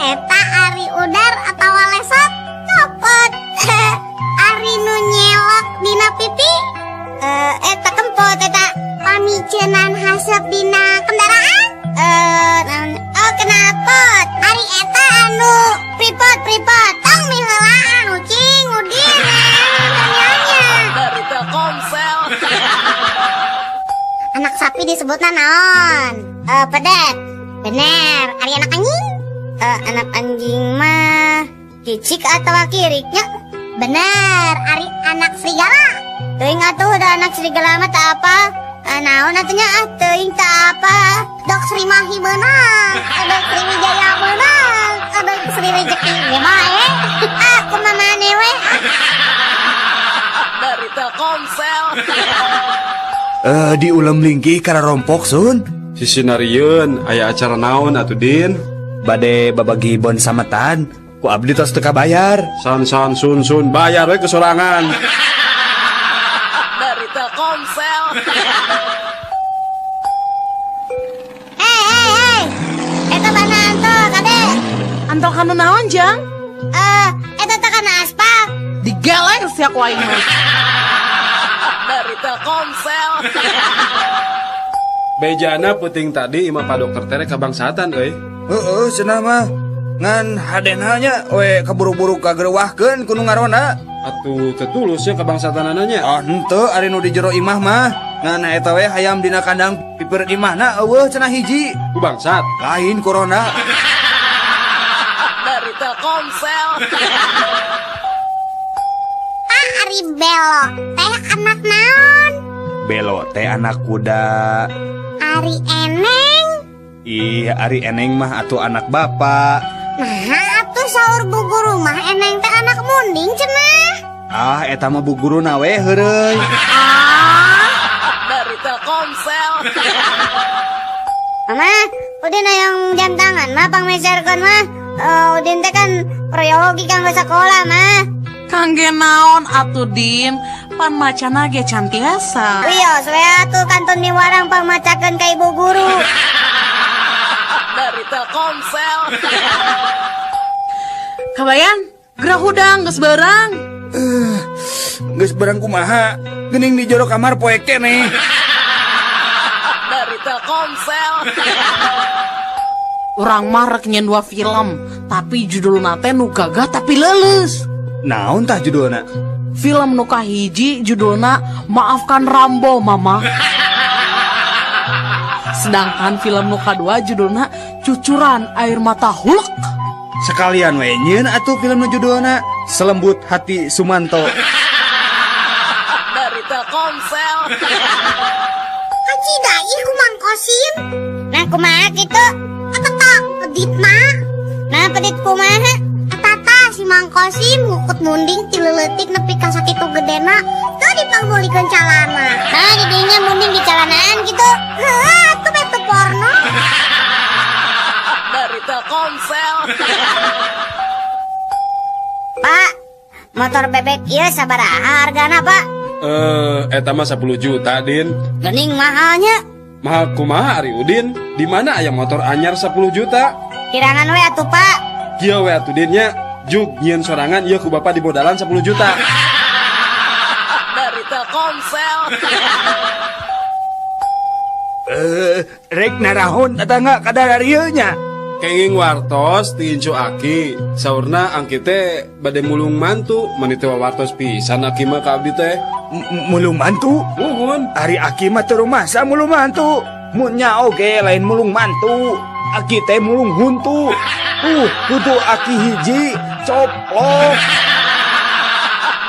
Eta ari udar atau lesot. Copot. Ari nu nyelok dina pipi. Eta kempot eta. Pamicenan haseup dina kendaraan. Oh knalpot. Ari eta anu pripot pripot. Tong miheulaan ucing udin. Tanyanya. Dari Telkomsel. Anak sapi disebutna naon? Pedet. Bener. Ari anak anjing? Anak anjing mah cicik atau kiriknya? Bener. Ari anak serigala. Teuing atuh da anak serigala mah tak apa. Naon atunya ah teuing tak apa. Dok Sri Mahi meunang, dok Sri Wijaya meunang, dok Sri Rezeki ge bae. Ah kumaha maneh we. Dari Telkomsel. Di ulem lingkih kana rompok sun. Sisi narieun aya acara naon atuh Din? Bade babagi bon sametan, ku abdi tos teu kabayar. San san sun sun bayar we kesorangan. Dari Telkomsel. Hei hei hei. Eta bana antol kade. Antol kanu naon jang? Eta teh kana aspal. Digeleng sia ku aing mah. Dari Telkomsel. Bejana peuting tadi imah Pak Dokter tere kabangsatan euy. Heeh, cenah mah. Ngan hadena nya we kaburu-buru kagerewahkeun ku nu ngaronda. Atuh teu tulus nya kabangsatanana nya. Ah henteu ari nu di jero imah mah. Ngan eta we hayam dina kandang pipireun imahna eueuh cenah hiji. Ku bangsat. Lain corona. Dari Telkomsel. Ah ari Belo teh anak naon? Belo teh anak kuda. Ari Eneng. Ih, ari Eneng mah atuh anak bapak. Nah, atuh saur bu guru mah Eneng teh anak munding cenah. Ah, eta mah bu guruna we heureuy. Ah, dari Telkomsel. Mama, Udin hayang jam tangan mah pangmeserkeun mah. Udin teh kan proyogi kanggo sekolah mah. Kangge naon atuh Din, pan macana ge can tiasa. Wios we atuh kantun miwarang pangmacakeun ka ibu guru. Dari Telkomsel. Kabayan, gerah hudang geus beurang. Geus beurang kumaha? Geuning di jero kamar poek keneh. Dari Telkomsel. Urang mah rek nyen dua film, tapi judulna teh nu gagah tapi leuleus. Naon tah judulna? Film nu kahiji judulna Maafkan Rambo Mama. Sedangkan film nu kadua judulna Cucuran Air Mata Hulk. Sekalian we nyieun atuh film nu judulna Selembut Hati Sumanto. Dari Telkomsel. Kacida ih ku Mang Kosim. Nah kumaha kitu? Eta tah peditna. Nah pedit kumaha? Eta tah si Mang Kosim ngukut munding ti leuletik nepi ka sakitu gedena teu dipangmulikeun calana. Nah didinya munding di calanaan kitu. Heuh atuh bete porno. Dari Telkomsel. Pak, motor bebek ieu sabaraha hargana, Pak? Eta mah 10 juta, Din. Geuning mahalnya. Mahal kumaha ari Udin? Di mana aya motor anyar 10 juta? Kirangan we atuh, Pak. Kieu we atuh Din nya. Jug nyieun sorangan ieu ku bapak dibodalan 10 juta. Dari Telkomsel. Rek narahon tetangga kadar ieu nya. Kenging wartos ti incu aki. Saurna angki teh bade mulung mantu, mani teh wawartos pisan aki mah ka abdi teh. Mulung mantu? Muhun. Ari aki mah teu rumasa mulung mantu. Mun nya oge lain mulung mantu. Aki teh mulung huntu. Tuh, huntu aki hiji coplok.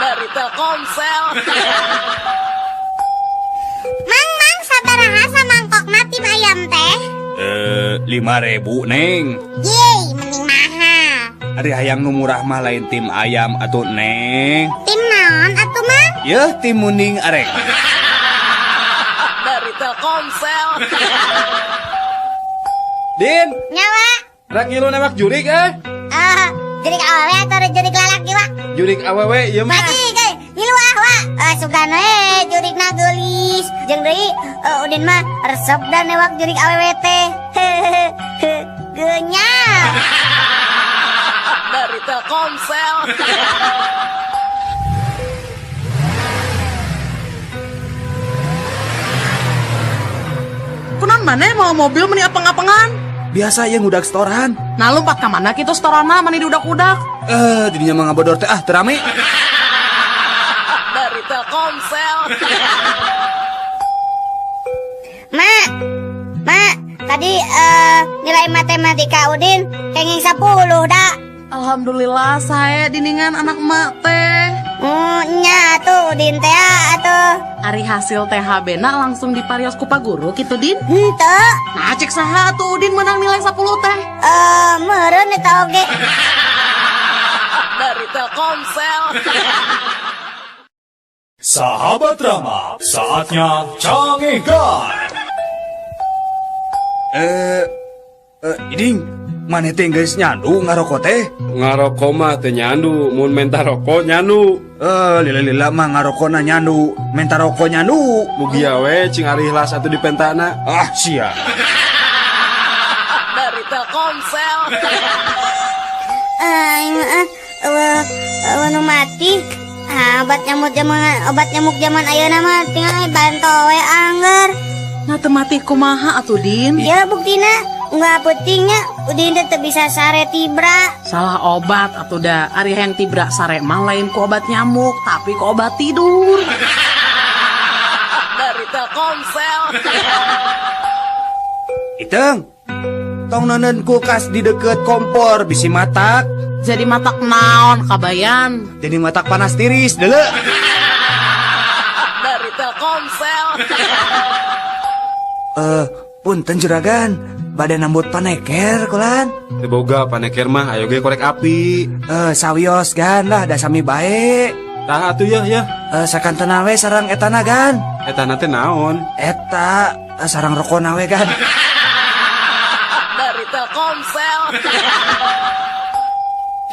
Dari Telkomsel. Mang, mang, sabaraha samangkokna tim ayam teh? Eh, 5.000, Neng. Yeay, mending mahal. Ari hayang nu murah mah lain tim ayam atuh, Neng. Tim naon atuh, Mang? Yeuh, tim munding arek. Dari Telkomsel. Din, Nyawa. Rek ngilu newak jurik eh. Eh, jurik awewe atau jurik lalaki, Wak? Jurik awewe ieu mah. Lagi, ge, ngilu ah, Wak. Eh, sugan we jurikna geulis. Jeung deui Udin mah resep da newak jurik awewe teh. Geunyal. Dari Telkomsel. Kunaon maneh mawa mobil meni apeng-apengan? Biasa ya ngudak setoran. Nah, lompat ka mana kitu setorana meni diudak-udak? Eh, didinya mah ngabodor teh ah teu rame. Dari Telkomsel. Ma, ma, tadi nilai matematika Udin kenging 10 dah. Alhamdulillah saya diningan anak emak teh. Nya tuh Udin teh atuh. Ari hasil THB na langsung diparios ku Pak Guru kitu, Din. Henteu. Nah, cek saha atuh Udin menang nilai 10 teh? Eh, meureun eta oge. Dari Telkomsel. Sahabat Rama, saatnya cangekan. Eh, eh, iding, maneh teh geus nyandu ngarokok teh? Ngarokok mah teu nyandu, mun menta rokok nyandu. Eh, lila-lila mah ngarokona nyandu, menta rokok nyandu. Mugia we cing ari ikhlas atuh dipentana. Ah, sia. Dari Telkomsel. Eh, eh, eueuh, eueuh nu mati. Ah, obat nyamuk zaman ayeuna mah tinggal banto we angger. Nah, teu mati kumaha atuh, Din? Ya buktina nggak pentingnya Udin teh teu bisa sare tibra. Salah obat atuh da. Ari yang tibra sare mah lain ku obat nyamuk, tapi ku obat tidur. Dari Telkomsel. Iteng, tong neundeun kulkas di deket kompor bisi matak. Jadi matak naon kabayan? Jadi matak panas tiris deuleu. Dari Telkomsel. Eh, punten juragan, bade nambut paneker kulan. Teu boga paneker mah ayo ge korek api. Eh, sawios gan lah da sami bae. Tah atuh yeuh yeuh. Eh, sakantena we sareng etana gan. Etana teh naon? Eta sarang rokona we gan. Dari Telkomsel.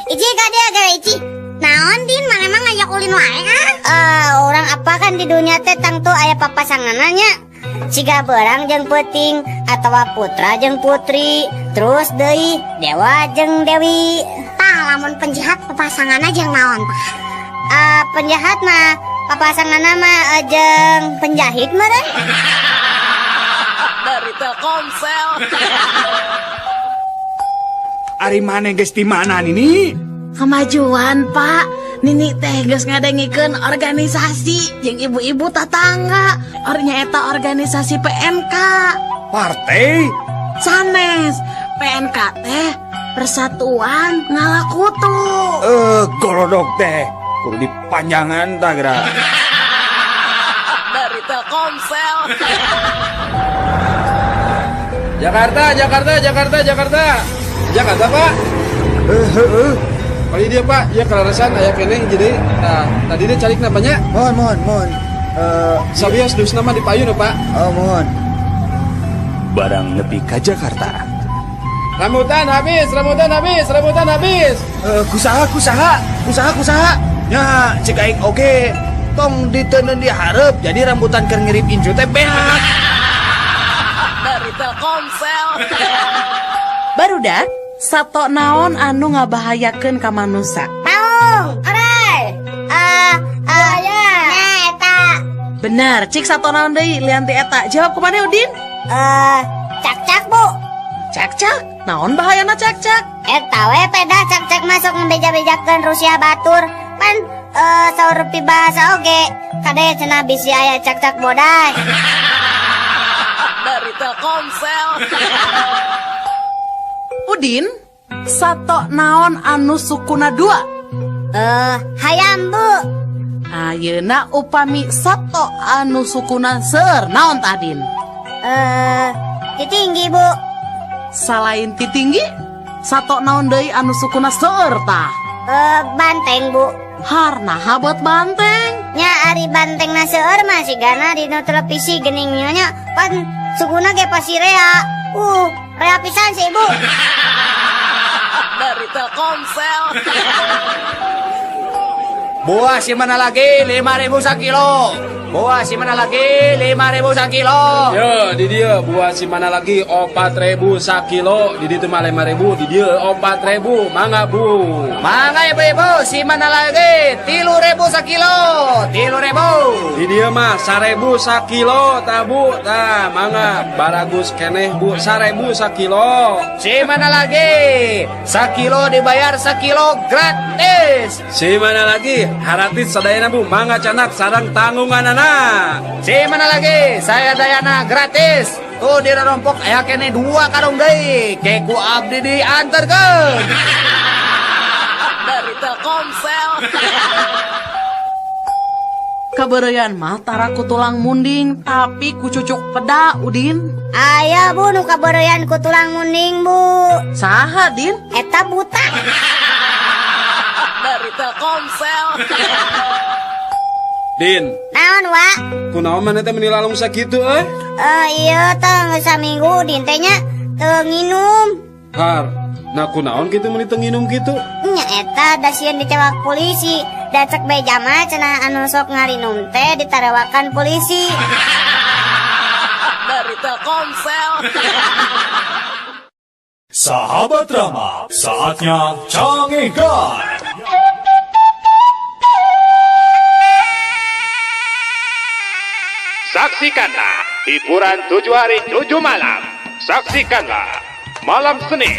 Ici ka dia gara Ici. Naon Din, maneh mah ngajak ulin wae ah? Eh, orang apa kan di dunia teh tangtu aya papasanganna. Siga berang jeung peuting atawa putra jeung putri, terus deui dewa jeung dewi. Tah lamun penjahat papasanganna jeung naon tah? Penjahat mah papasanganna mah jeung penjahit meureun. Dari Telkomsel. Ari maneh geus di mana Nini? Kemajuan, Pak. Nini teh geus ngadengikeun organisasi jeung ibu-ibu tatangga. Ornya eta organisasi PNK. Partai? Sanes. PNK teh Persatuan Ngalakutu. Eh, golodok teh. Kudu dipanjangan tah geura. Dari Telkomsel. Jakarta, Jakarta, Jakarta, Jakarta. Jakarta, Pak. Eh, heeh. Oh iya dia Pak, ya kelarasan aya keneh jadi nah, tadi dia cari kenapanya? Mohon, mohon, mohon. Sabios dus nama di payun Pak. Oh, mohon. Barang nepi ka Jakarta. Rambutan habis, rambutan habis, rambutan habis. Kusaha, kusaha, kusaha, kusaha. Nya, cek aing oge. Tong diteundeun dihareup jadi rambutan keur ngirip incu teh beak. Dari Telkomsel. Barudak, sato naon anu ngabahayakeun ka manusa? Maung, orai. Ya. Nya eta. Bener, cik sato naon deui lian ti eta. Jawab kumaha Udin? Cak-cak, Bu. Cak-cak? Naon bahayana cak-cak? Eta we pedah cak-cak masuk ngebeja-bejakeun Rusia batur. Pan saur pibahasa oge. Kade cenah bisi aya cak-cak bodas. Dari Telkomsel. Udin, sato naon anu sukuna dua? Hayam, Bu. Ayeuna upami sato anu sukuna seueur naon tah, Din? Titinggi, Bu. Salain titinggi, sato naon deui anu sukuna seueur tah? Banteng, Bu. Har, naha buat banteng? Nya ari banteng na seueur mah sigana dina televisi geuning nya pan sukuna ge pasti rea. Rea pisan sih, Ibu. Dari Telkomsel. Buah si mana lagi 5.000 sakilo. Buah si mana lagi 5.000 sakilo. Yo, di dieu buah si mana lagi 4.000 sakilo, di ditu mah 5.000, di dieu 4.000, mangga Bu. Mangga ibu-ibu, si mana lagi 3.000 sakilo, 3.000. Di dieu mah 1.000 sakilo tah Bu, tah mangga baragus keneh Bu, 1.000 sakilo. Si mana lagi sakilo dibayar sakilo gratis. Si mana lagi haratis sadayana Bu, mangga candak sareng tanggunganana. Si mana lagi saya dayana gratis. Tuh di rompok aya keneh 2 karung deui. Ke ku abdi diantarkeun. Dari Telkomsel. Kabeureuyan mah tara ku tulang munding, tapi ku cucuk peda, Udin. Aya Bu nu kabeureuyan ku tulang munding, Bu. Saha, Din? Eta buta. Dari Telkomsel. Din. Naon, Wa? Kunaon maneh teh meuni lalung sakitu euy? Iya teh geus saminggu Din teh nya teu nginum. Har, nah kunaon kitu meuni teu nginum kitu? Nya eta da sieun dicewak polisi. Da cek beja mah cenah anu sok ngarinum teh ditarewakan polisi. Dari Telkomsel. Sahabat Rama, saatnya Cangegan. Saksikanlah hiburan 7 hari 7 malam. Saksikanlah malam Senin,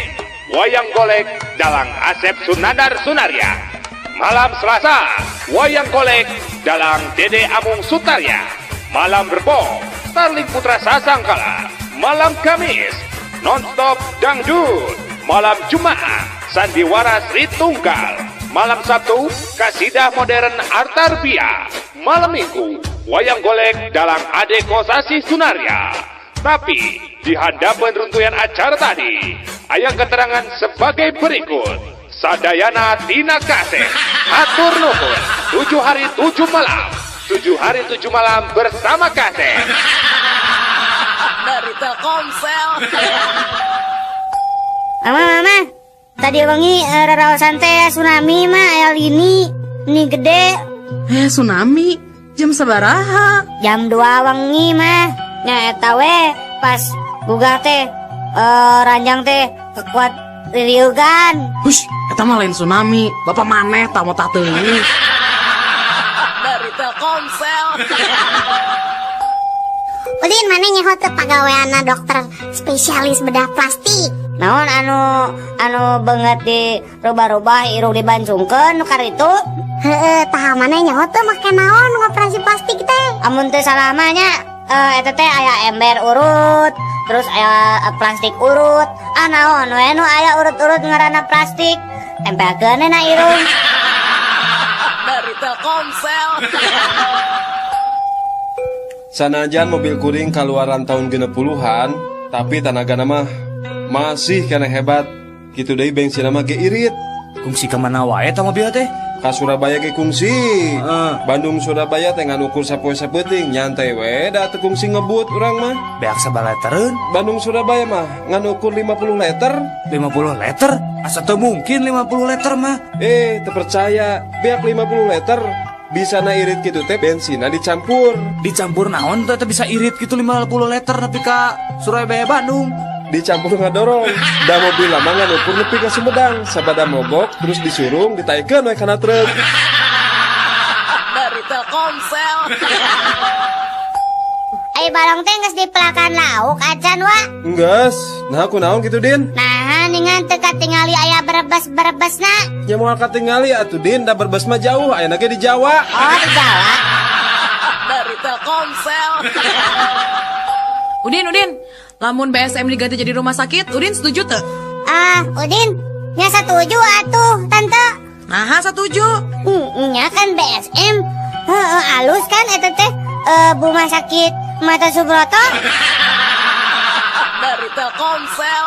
wayang golek dalang Asep Sunandar Sunarya. Malam Selasa, wayang golek dalang Dede Amung Sutarya. Malam Rebo, Starling Putra Sasangkala. Malam Kamis, nonstop dangdut. Malam Jumat, Sandiwara Sri Tunggal. Malam Sabtu, Kasidah Modern Artarbia. Malam Minggu, wayang golek dalang Ade Kosasi Sunarya. Tapi di hadapan runtuyan acara tadi, aya keterangan sebagai berikut. Sadayana Tina Kaseh, hatur nuhun, 7 hari 7 malam, 7 hari 7 malam bersama Kaseh. Dari Telkomsel. Mama, mama, tadi wengi raraosan teh tsunami mah aya lini, ini gede. Tsunami? Jam sabaraha? Jam 2 wengi mah. Nya eta we pas gugah teh ranjang teh kekuat ririugan. Hush, eta mah lain tsunami. Bapak maneh tah mau tah teuing. Dari Telkomsel. Udin, mana nyaho teu pagaweanna dokter spesialis bedah plastik? Naon anu beungeut di rubah-rubah irung dibancungkeun nu karitu? Heeh, tah mana nyaho teu make naon ngoperasi plastik teh? Amun teu salah mah nya, eta teh aya ember urut, terus aya plastik urut. Ah naon we nu aya urut-urut ngaranna plastik, tempelkeun na irung. Dari Telkomsel. Sanajan mobil kuring kaluaran tahun 60-an, tapi tanagana mah masih keneh hebat. Kitu deui bensin mah ge irit. Kungsi ka mana wae eta mobil teh? Ka Surabaya ge kungsi. Bandung Surabaya teh ngan ukur sapoe sapeuting, nyantai we da teu kungsi ngebut urang mah. Beak sabaraha litereun? Bandung Surabaya mah ngan ukur 50 liter. 50 liter? Asa teu mungkin 50 liter mah. Teu percaya, beak 50 liter. Bisa na irit gitu teh bensinna dicampur. Dicampur naon teh bisa irit gitu 50 liter nepi ka Surabaya Bandung? Dicampur ngadorong. Da mobil lama ngan ukur nepi ka Sumedang. Sabada mogok terus disurung ditaikeun we kana truk. Dari Telkomsel. Ai balong teh geus dipelakan lauk acan wa? Enggeus. Nah kunaon kitu Din? Nah ningan teu katingali aya berebes-berebesna. Nya moal katingali atuh Din, da berebes mah jauh ayeuna ge di Jawa. Oh, di Jawa. Dari Telkomsel. Udin, Udin, lamun BSM diganti jadi rumah sakit, Udin setuju teu? Ah, Udin, nya satuju atuh, Tante. Nah, satuju. Nya kan BSM. Heeh, alus kan eta teh Rumah Sakit Mata Subroto. Dari Telkomsel.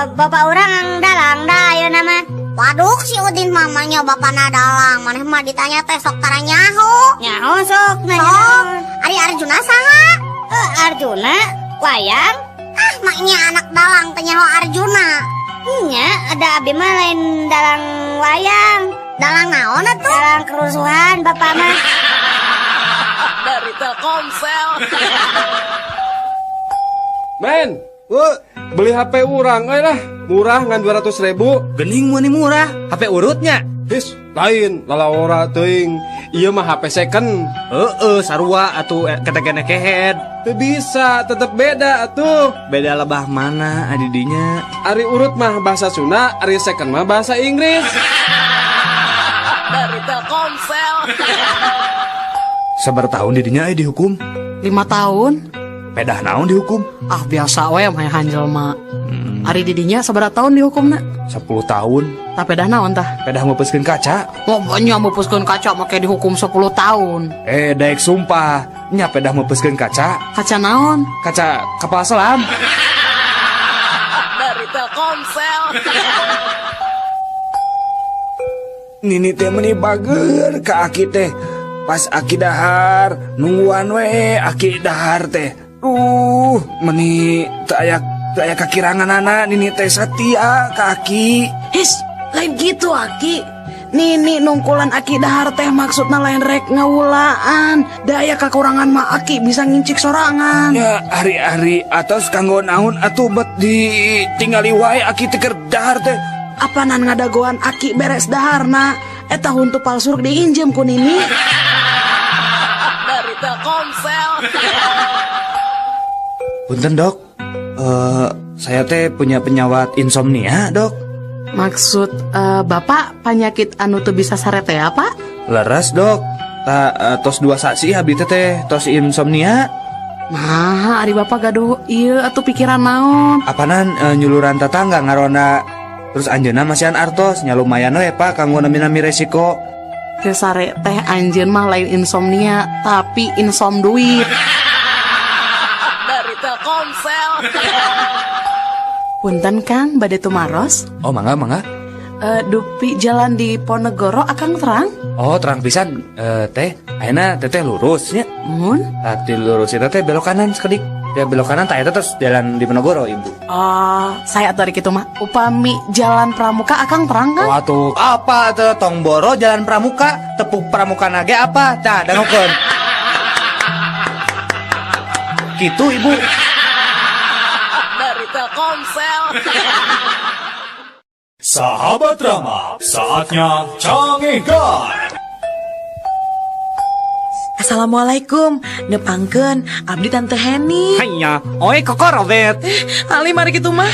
Bapak urang dalang dah ayeuna mah. Waduh, si Udin mamanya bapana dalang. Maneh mah ditanya teh sok tara nyaho. Nyaho sok nanya. Sok. Ari Arjuna saha? Arjuna wayang. Ah, maknya anak dalang teh nyaho Arjuna. Nya, ada abi mah lain dalang wayang. Dalang naon atuh? Dalang kerusuhan bapak mah. Dari Telkomsel. Men, beli HP urang euy lah. Murah ngan 200.000. Gening meni murah, HP urutnya. His, lain lalawora teuing. Ieu mah HP second. Heeh, sarua atuh ketekene kehead. Teu bisa, tetep beda atuh. Beda lebah mana adidinya? Ari urut mah bahasa Sunda, ari second mah bahasa Inggris. Dari Telkomsel. Sabar tahun didinya dihukum? 5 tahun. Pedah naon dihukum? Ah, biasa we mah hanjel mah. Ari didinya sabaraha tahun dihukumna? 10 tahun. Tah pedah naon tah? Pedah meupeuskeun kaca. Oh, nya meupeuskeun kaca make dihukum 10 tahun. Daek sumpah, nya pedah meupeuskeun kaca. Kaca naon? Kaca kapal selam. Dari Telkomsel. Nini teh meni bager ka aki teh. Pas aki dahar, nungguan we aki dahar teh. Meni teu aya kakiranganana nini teh satia ka aki. His, lain gitu aki. Nini nungkulan aki dahar teh maksudna lain rek ngawulaan. Da aya kakurangan mah aki bisa ngincik sorangan. Ya ari-ari atos kanggo naon atuh bet ditinggali wae aki teh keur dahar teh. Apanan ngadagoan aki beres daharna? Eta huntu palsu diinjem ku Nini. Dari Telkomsel. Punten dok, saya teh punya penyawat insomnia dok. Maksud bapak penyakit anu teu bisa sare teh apa? Leres dok, tos 2 sasi abdi teh tos insomnia. Nah, ari bapak gaduh ieu atuh pikiran naon? Apanan nyuluran tetangga ngarona. Terus anjeunna masihan artos nya lumayan we Pak kanggo nami-nami resiko. Teu sare teh anjeun mah lain insomnia tapi insom duit. Dari Telkomsel. Punten Kang, bade tumaros? Oh, mangga mangga. Dupi jalan di Ponegoro akang terang? Oh, terang pisan. Teh, ayeuna teteh lurus nya. Mun? Tah lurus eta teh belok kanan sakedik. Ya belok kanan tak eta terus jalan di Ponegoro ibu. Oh, saya atuh ari kitu mah. Upami jalan Pramuka akang terang kan? Waduh, apa tuh tong boro jalan Pramuka, tepuk Pramuka nage apa? Tah dangokeun. Gitu ibu. Dari Telkomsel. Sahabat Rama, saatnya Cangehgar. Assalamualaikum, nepangkeun abdi Tante Heni. Hanya, oi Koko Robert. Ali mari kitu mah.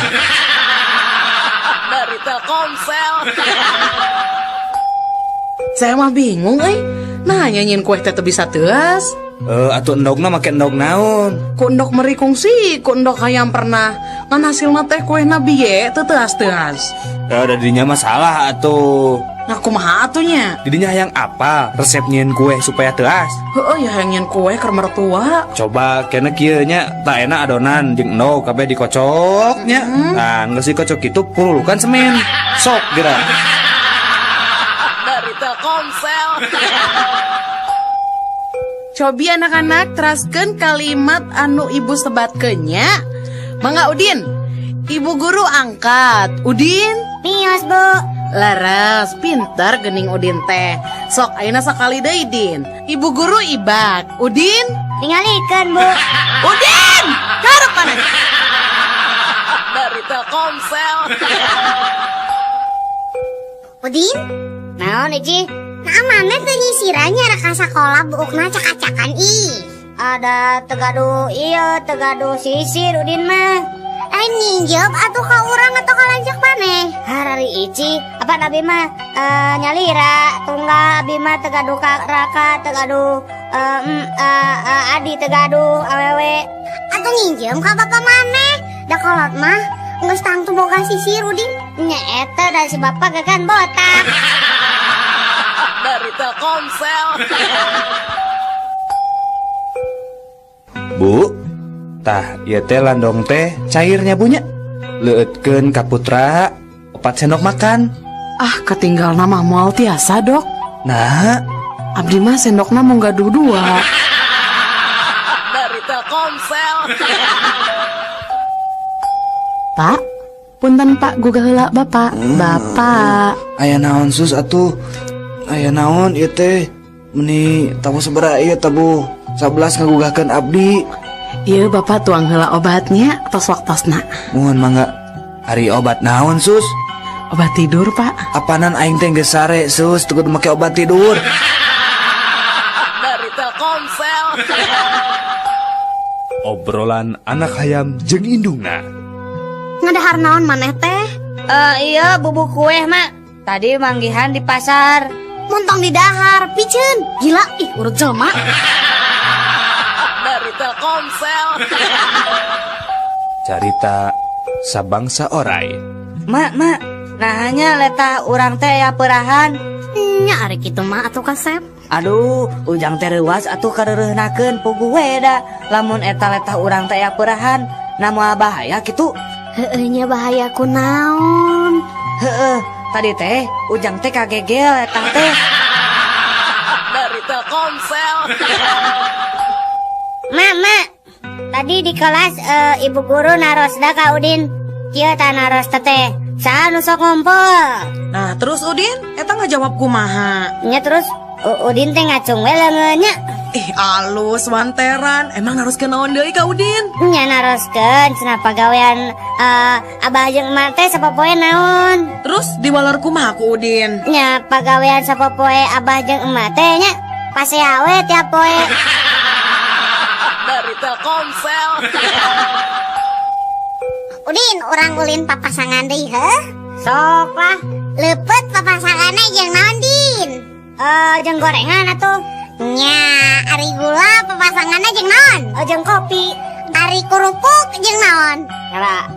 Dari Telkomsel. Saya mah bingung euy. Nah, nyanyiin kue teh teu bisa teuas. Atuh endogna make endog naon? Ku endog meri kungsi, ku endog hayam pernah. Ngan hasilna teh kuehna biye teu teuas-teuas. Da dinya mah salah atuh. Nah, kumaha atuh nya? Didinya hayang apa resep nyieun kue supaya teuas? Heueuh ya hayang nyieun kue keur mertua. Coba kena kieu nya, tak enak adonan jeung endog kabeh dikocok nya. Nah, geus dikocok kitu purulukan semen. Sok geura. Dari Telkomsel. Cobi anak-anak teraskeun kalimat anu ibu sebatkeun nya. Mangga Udin. Ibu guru angkat. Udin? Mios, Bu. Laras, pintar gening Udin teh. Sok ayeuna sakali deui Din. Ibu guru ibak. Udin? Tingalikeun, Bu. Udin! Karep maneh. Dari Telkomsel. Udin? Naon, Ici? Nah, mana teu nyisirannya reka sakola buukna cak-cakan ih. Ada tegaduh iya, tegaduh sisir Udin mah. Lain nginjep atuh ka urang atau ka lanceuk maneh? Harari Ici, apa nabi mah nyalira tunggal abi mah tegaduh ka raka tegaduh adi tegaduh awewe. Atuh nginjem ka bapak maneh. Da kolot mah geus tangtu boga sisir, Udin. Nya eta da si bapak gagan botak. Dari Telkomsel. Bu, tah ieu teh landong teh cairnya bunya. Leueutkeun ka putra 4 sendok makan. Ah, ketinggal nama moal tiasa, Dok. Nah, abdi mah sendokna mung gaduh 2. Dari Telkomsel. Pak, punten Pak, gugah heula Bapak. Bapak. Aya naon sus atuh? Aya naon ieu teh? Meni tabuh sabaraha ieu tabuh 11 ngagugahkeun abdi. Ieu Bapak tuang heula obatnya tos waktosna. Muhun mangga. Ari obat naon sus? Obat tidur, Pak. Apanan aing teh geus sare sus, teu kudu make obat tidur. Dari Telkomsel. Obrolan anak hayam jeung indungna. Ngadahar naon maneh teh? Iya, bubuk kue, Mak. Tadi manggihan di pasar. Montong di dahar, piceun. Gila, ih urut jelema. Dari Telkomsel. Carita sabangsa orai. Mak, mak, nah hanya letah urang teh aya perahan. Nya ari kitu mah atuh kasep. Aduh, ujang teh reuas atuh kareureunahkeun puguh we da. Lamun eta letah urang teh aya perahan, na moal bahaya kitu. Heueuh nya bahaya kunaon? Heueuh, tadi teh ujang teh kagegel letah teh. Dari Telkomsel. Mak, mak, tadi di kelas ibu guru narosda ka Udin. Kieu tah naros teh. Saha nu sok ngumpul? Nah, terus Udin, eta ngajawab kumaha? Nya terus Udin teh ngacung we leungeun nya. Ih, alus wanteran. Emang naroskeun naon deui ka Udin? Nya naroskeun cenah pagawean abah jeung emak teh sapopoe naon. Terus diwaler kumaha ku Udin? Nya pagawean sapopoe abah jeung emak teh nya pasea we tiap poe. Dari Telkomsel. Udin, urang ulin papasangan deui heuh? Sok lah. Leupeut papasanganna jeung naon, Din? Jeung gorengan atuh. Nya, ari gula papasanganna jeung naon? Jeung kopi. Ari kerupuk jeung naon? Kala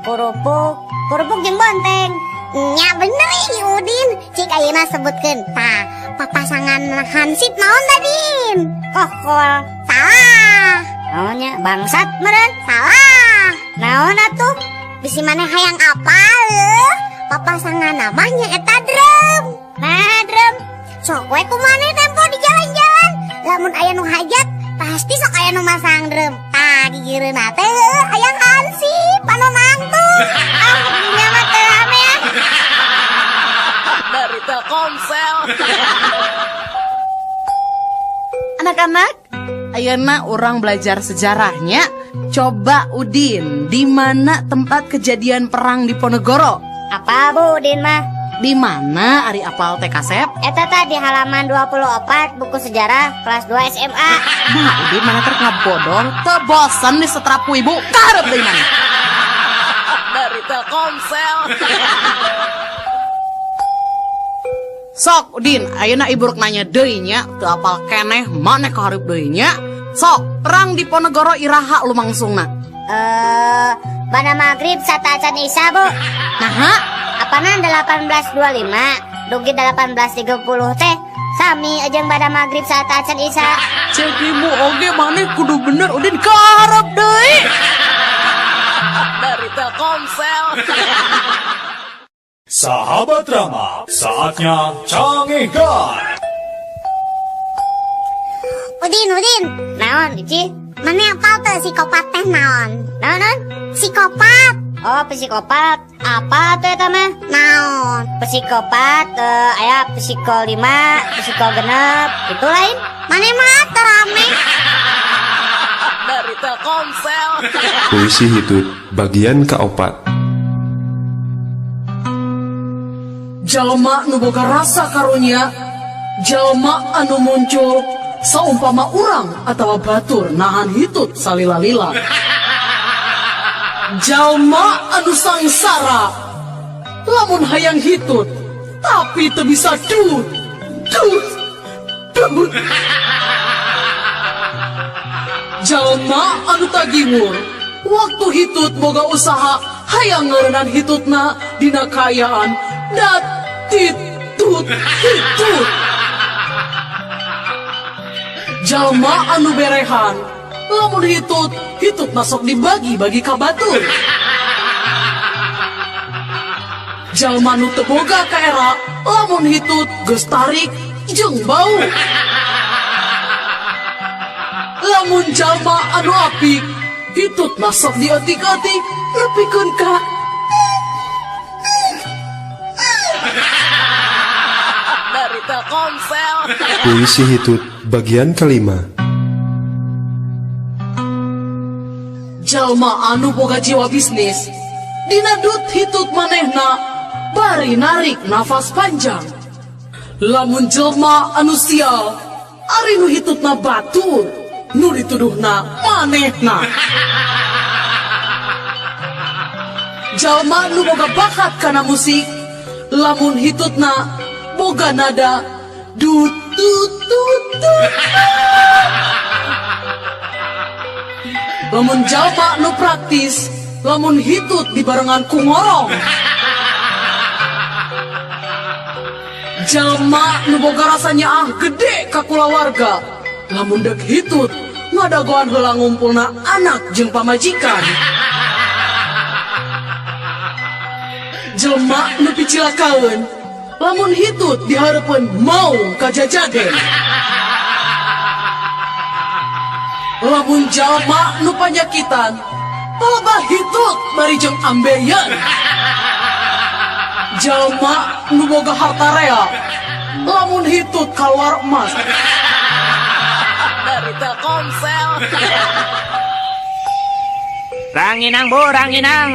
kerupuk jeung bonteng. Nya bener ih Udin, cik ayeuna sebutkeun. Tah, papasangan hansip naon tadi? Kokol. Salah. Naonnya bangsat meureun? Salah. Naon atuh? Bisi maneh hayang apa leuh? Papasangan namanya eta drum. Nah, drum. Sok we ku maneh tempo di jalan-jalan. Lamun aya nu hajat, pasti sok aya nu masang drum. Tah, gigireunna teh heuh hayang hansip anu nangtung. Ah, dunya mah teu rame ah. Dari Telkomsel. Anak-anak, ayeuna urang belajar sejarahnya. Coba Udin, di mana tempat kejadian perang Diponegoro? Apa Bu Udin mah? Di mana ari apal teh kasep? Eta tadi halaman 24 buku sejarah kelas 2 SMA. Nah, Udin mana ter ngabodor, teu bosen di setrap ku ibu, karep deui mana? Dari Telkomsel. Sok Udin, ayeuna ibu rek nanya deui nya, teu apal keneh maneh kahareup deui nya. Sok, perang Diponegoro iraha lumangsungna? Bana maghrib sateuacan Isya, Bu. Naha? Apanan 1825 dugi 1830 teh sami jeung bada maghrib sateuacan Isya. Cek ibu oge maneh kudu bener Udin kaharep deui. Dari Telkomsel. Sahabat Rama, saatnya canggihkan. Udin, Udin. Naon, Ici? Mana apal teu psikopat teh naon? Naon, naon? Psikopat. Oh, psikopat. Apa tuh eta mah? Naon? Psikopat, aya psiko 5, psiko 6, itu lain. Mana mah teu rame. Dari Telkomsel. Puisi hitut bagian keopat. Jalma nu boga rasa karunya, jalma anu muncul saumpama urang atawa batur nahan hitut salila-lila. Jalma anu sangsara lamun hayang hitut tapi teu bisa dut dut dut. Jalma anu tagiwur waktu hitut boga usaha hayang ngarenan hitutna dina kaayaan dat tit tut hitut. Jalma anu berehan lamun hitut hitutna sok dibagi-bagi ka batur. Jalma nu teu boga kaera lamun hitut geus tarik jeung bau. Lamun jalma anu apik hitutna sok dietik-etik nepikeun ka dari Telkomsel. Puisi hitut bagian kelima. Jalma anu boga jiwa bisnis dina dut hitut manehna bari narik nafas panjang. Lamun jelma anu sial ari nu hitutna batur nu dituduhna manehna. Jalma nu boga bakat kana musik lamun hitutna boga nada du tut tut tut. Lamun jalma nu praktis lamun hitut dibarengan ku ngorong. Jalma nu boga rasa nyaah gede ka kulawarga lamun deuk hitut ngadagoan heula ngumpulna anak jeung pamajikan. Jelma nu picilakaeun lamun hitut dihareupeun maung kajajaden. Lamun jalma nu panyakitan palebah hitut bari jeung ambeien. Jalma nu boga harta rea lamun hitut kaluar emas. Dari Telkomsel. Ranginang bu, ranginang.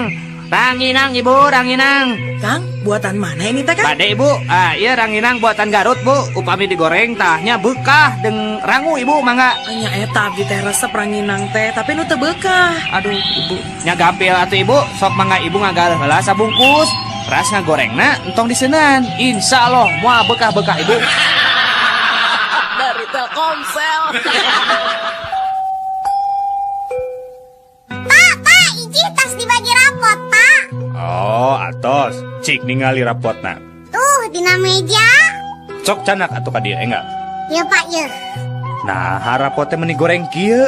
Ranginang ibu, ranginang. Kang, buatan mana ini teh, Kang? Bade ibu, ah iya ranginang buatan Garut bu. Upami digoreng tahnya bekah deng rangu ibu mangga. Nya eta abdi teh resep ranginang teh, tapi nu teu bekah. Aduh ibu, nya gampil atuh ibu, sok mangga ibu ngagaleuh heula sabungkus. Ras ngagorengna entong diseunan. Insya Allah moal bekah-bekah ibu. Dari Telkomsel. Pak, Pak, iji tas dibagi rapot, Pak. Oh, atos. Cik ningali rapotna. Tuh, dina meja. Cok canak atuh ka dieu enggak? Ya, Pak, ya. Nah, rapotnya meni goreng kieu.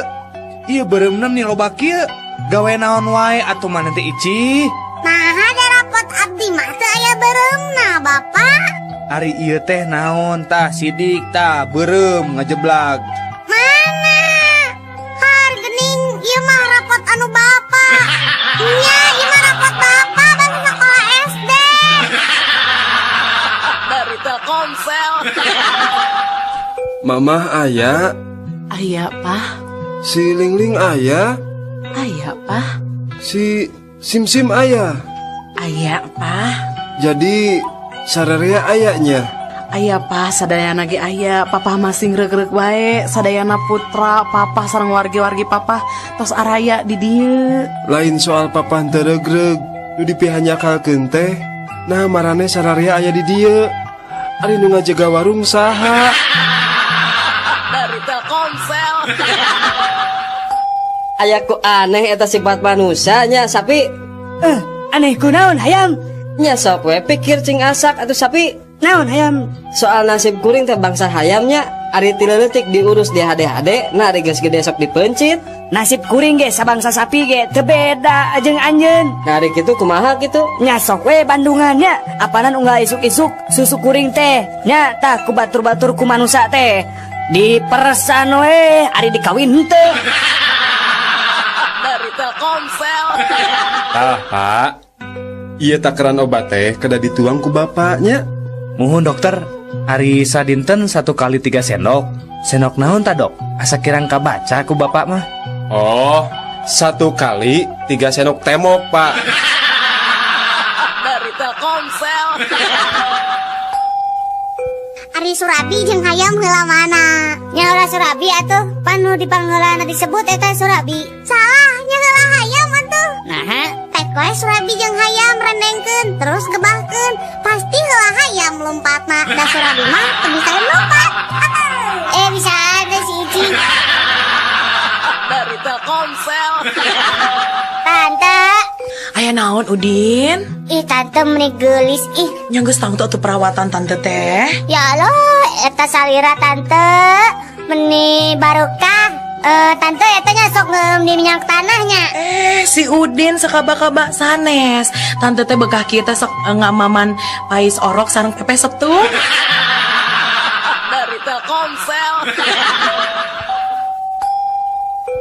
Ieu beureumna meni loba kieu. Gawe naon wae atuh maneh teh Ici? Nah, ada rapot abdi mah teu aya beureumna, Bapak. Ari ieu teh naon tah sidik tah beureum ngajeblag. Mana? Har gening ieu mah rapot anu Bapak. Nya, ieu mah rapot Bapak bangsa sekolah SD. Dari Telkomsel. Mamah aya. Aya, Pak. Si Lingling aya. Aya, Pak. Si Simsim aya. Aya, Pak. Jadi sararea ayanya. Aya, Pak, sadayana ge aya. Papa masing reuk-reuk wae, sadayana putra, papa sareng wargi-wargi papa tos araya di dieu. Lain soal papa teu reug-reug, nu dipihanyakalkeun teh. Nah, marane sararea aya di dieu. Ari nu ngajaga warung saha? Dari Telkomsel. Aya ku aneh eta sifat manusianya sapi. Aneh kunaon hayam? Nya sok we pikir cing asak atuh sapi. Naon hayam? Soal nasib kuring teh bangsa hayamnya, ari ti leutik diurus di hade-hade, nah ari geus gede sok dipencit. Nasib kuring ge sabangsa sapi ge teu beda jeung anjeun. Nah ari kitu kumaha kitu? Nya sok we bandungannya, apanan unggal isuk-isuk susu kuring teh. Nya tah ku batur-batur ku manusa teh. Diperesan we ari dikawin henteu. Dari Telkomsel. Tah, Pak. Ieu takaran obat teh kada dituang ku bapaknya. Muhun dokter, ari sadinten 1 kali 3 sendok. Sendok naon ta dok? Asa kirang kabaca ku bapak mah. Oh, 1 kali 3 sendok temok, Pak. Dari Telkomsel. Ari Surabi jeung hayam heula mana? Nya heula Surabi atuh, pan nu dipangheulana disebut eta Surabi. Salah, nya heula hayam atuh. Naha? Pek we Surabi jeung hayam rendengkeun, terus gebahkeun. Pasti heula hayam lompatna, da Surabi mah teu bisa lompat. Bisa ada si Ici. Dari Telkomsel. Tante. Aya naon Udin? Ih tante meni geulis ih. Nya geus tangtu atuh perawatan tante teh. Ya Allah, eta salira tante meni barokah. Tante eta nya sok ngeum di minyak tanahnya. Si Udin sakaba-kaba sanes. Tante teh bekah kieu teh sok ngamaman pais orok sareng pepes setu. Dari Telkomsel.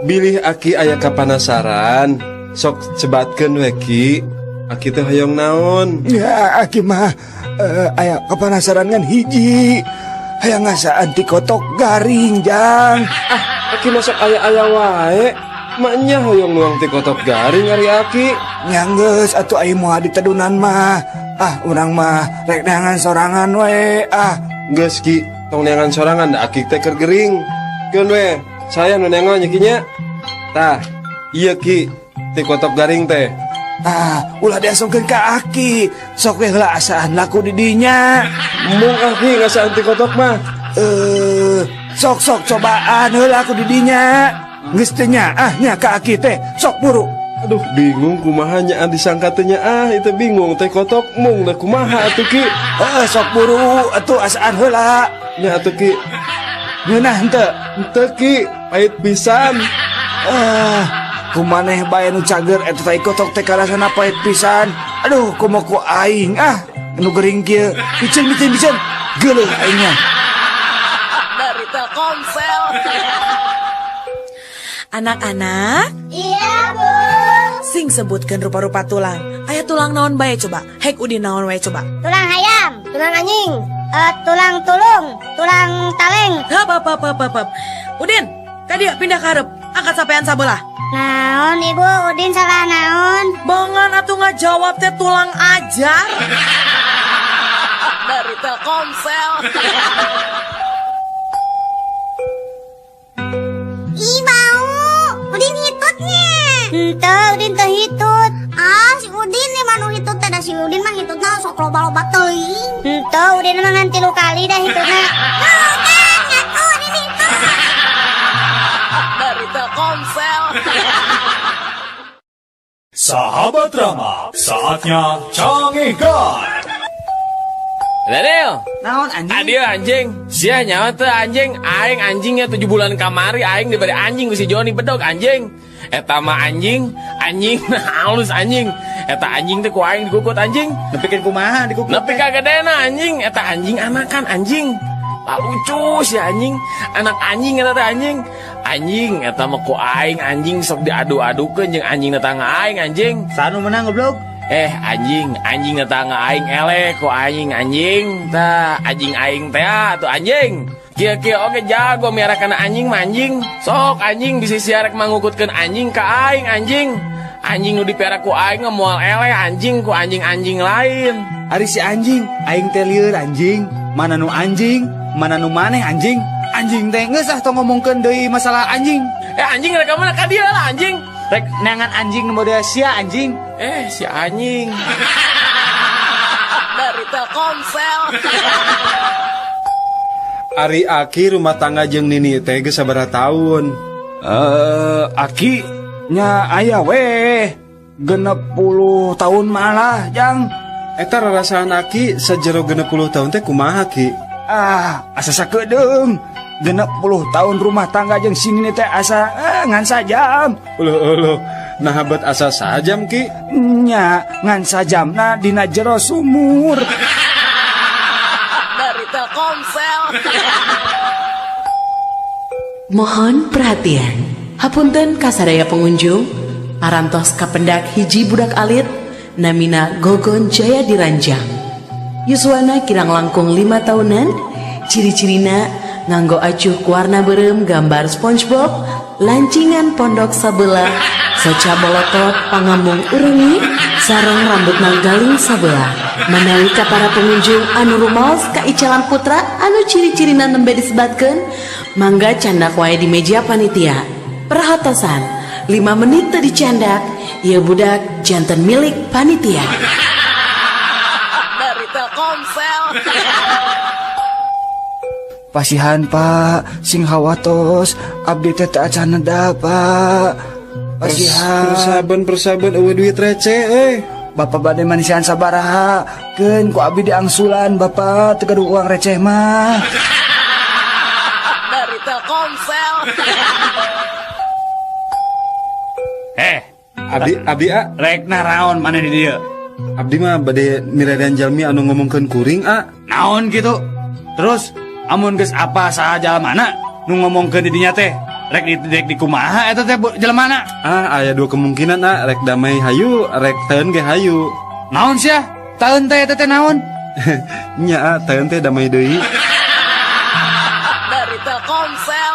Bilih aki aya kapanasaran, sok sebatkeun we ki. Aki teh hoyong naon? Ya aki mah aya kapanasaran ngan hiji. Hayang ngasaan ti kotok garing jang. Ah, aki masuk aya-aya wae. Maknya hoyong nuang ti kotok garing ari aki. Nya geus atuh aya moal ditedunan mah. Ah, urang mah rek neangan sorangan we. Ah, geus ki, tong neangan sorangan da aki teh keur gering. Keun we. Saya nu nengo nya ki nya. Tah, ieu ki ti kotok garing teh. Ah, ulah diasongkeun ka aki. Sok we heula asaan laku di dinya. Mung aki ngasaan ti kotok mah. Sok-sok cobaan heula aku di dinya. Geus teu nyaah nya ka aki teh. Sok buru. Aduh, bingung kumaha nya disangka teh nya ah, itu bingung teh kotok mung da kumaha atuh ki. Heeh, sok buru atuh asaan heula. Nya atuh ki. Ngeunah henteu? Henteu ki, pahit pisan. Kumaneh bae nu cager eta tai kotok teh karasana pahit pisan. Aduh, komo ku aing ah, nu gering kieu. Piceun piceun piceun. Geuleuh aingnya. Dari Telkomsel. Anak-anak? Iya, Bu. Sing sebutkan rupa-rupa tulang. Aya tulang naon bae coba? Hek Udin naon wae coba? Tulang hayam, tulang anjing, tulang tulung, tulang taleng. Hap, hap, hap, hap, hap, hap. Udin, ka dieu pindah ka hareup. Angkat sampean sabelah. Naon ibu, Udin salah naon? Bongan atuh ngajawab teh tulang ajar. Dari Telkomsel. Ih bau, Udin hitutnya. Henteu, Udin teu hitut. Ah, si Udin nih manu hitut teh, da si Udin mah hitutna sok loba-loba teuing. Henteu, Udin mah ngan 3 kali dah hitutna. Tuh kan, ngaku Udin hitut. Dari Telkomsel. Sahabat Rama, saatnya Canggihkan. Daniel, naon anjing? Adio anjing, sia nyawa teh anjing, aing anjingnya 7 bulan kamari aing diberi anjing ku si Joni bedog anjing. Eta mah anjing, anjing halus anjing. Eta anjing teh ku aing dikukut anjing. Nepikeun kumaha dikukut? Nepi ka gedena anjing, eta anjing anakan anjing. Lah lucu si anjing, anak anjing eta teh anjing. Anjing eta mah ku aing anjing sok diadu-adukeun jeung anjing tetangga aing anjing. Sanu menang goblok. Anjing, anjing tetangga aing eleh ku aing anjing. Tah, anjing aing teh atuh anjing. Kieu-kieu oge jago miara kana anjing mah anjing. Sok anjing bisi sia rek mangukutkeun anjing ka aing anjing. Anjing nu dipiara ku aing mah moal eleh anjing ku anjing-anjing lain. Ari si anjing, aing teh lieur anjing. Mana nu anjing, mana nu maneh anjing. Anjing teh geus ah tong ngomongkeun deui masalah anjing. Anjing rek ka mana ka dieu lah anjing. Rek neangan anjing nu model sia anjing. Si anjing. Dari Telkomsel. Ari aki rumah tangga jeung nini teh geus sabaraha taun? Aki nya aya weh 60 tahun malah jang. Eta rarasaan aki sajero 60 tahun teh kumaha ki? Ah, asa sakedeung. 60 tahun rumah tangga jeung si nini teh asa ngan sajam. Uluh uluh, nah bet asa sajam ki? Nya ngan sajamna dina jero sumur. Dari Telkomsel. Mohon perhatian. Hapunten kasadaya pengunjung, parantos kapendak hiji budak alit namina Gogon Jaya Diranjang. Yuswana kirang langkung 5 tahunan, ciri-cirina nganggo acuh warna berem gambar SpongeBob, lancingan pondok sabelah, soca bolotot pangamung urengi, sareng rambut nanggaling sabelah. Manawi ka para pengunjung anu rumaos ka Icalan Putra anu ciri-cirina nembe disebatkeun, mangga candak wae di meja panitia. Perhatosan, 5 menit teu dicandak, ieu budak janten milik panitia. Dari Telkomsel. Pasihan Pak, sing hawatos, abdi teh teu acan neda Pak. Pasihan. Persaban persaban eueuh duit receh euy. Bapak bade manisian sabaraha? Keun ku abi diangsulan Bapak teu gaduh uang receh mah. Dari Telkomsel. Eh, Abdi abdi a rek naraon maneh di dieu? Abdi mah bade miradan jalmi anu ngomongkeun kuring a. Naon gitu? Terus amun geus apa saha jalmana nu ngomongkeun di dinya teh? Rek di rek di kumaha eta teh jelmana? Ah, aya dua kemungkinan a, rek damai hayu, rek teun ge hayu. Naon sia? Taeun teh eta teh naon? Nya a, teun teh damai deui. Dari Telkomsel.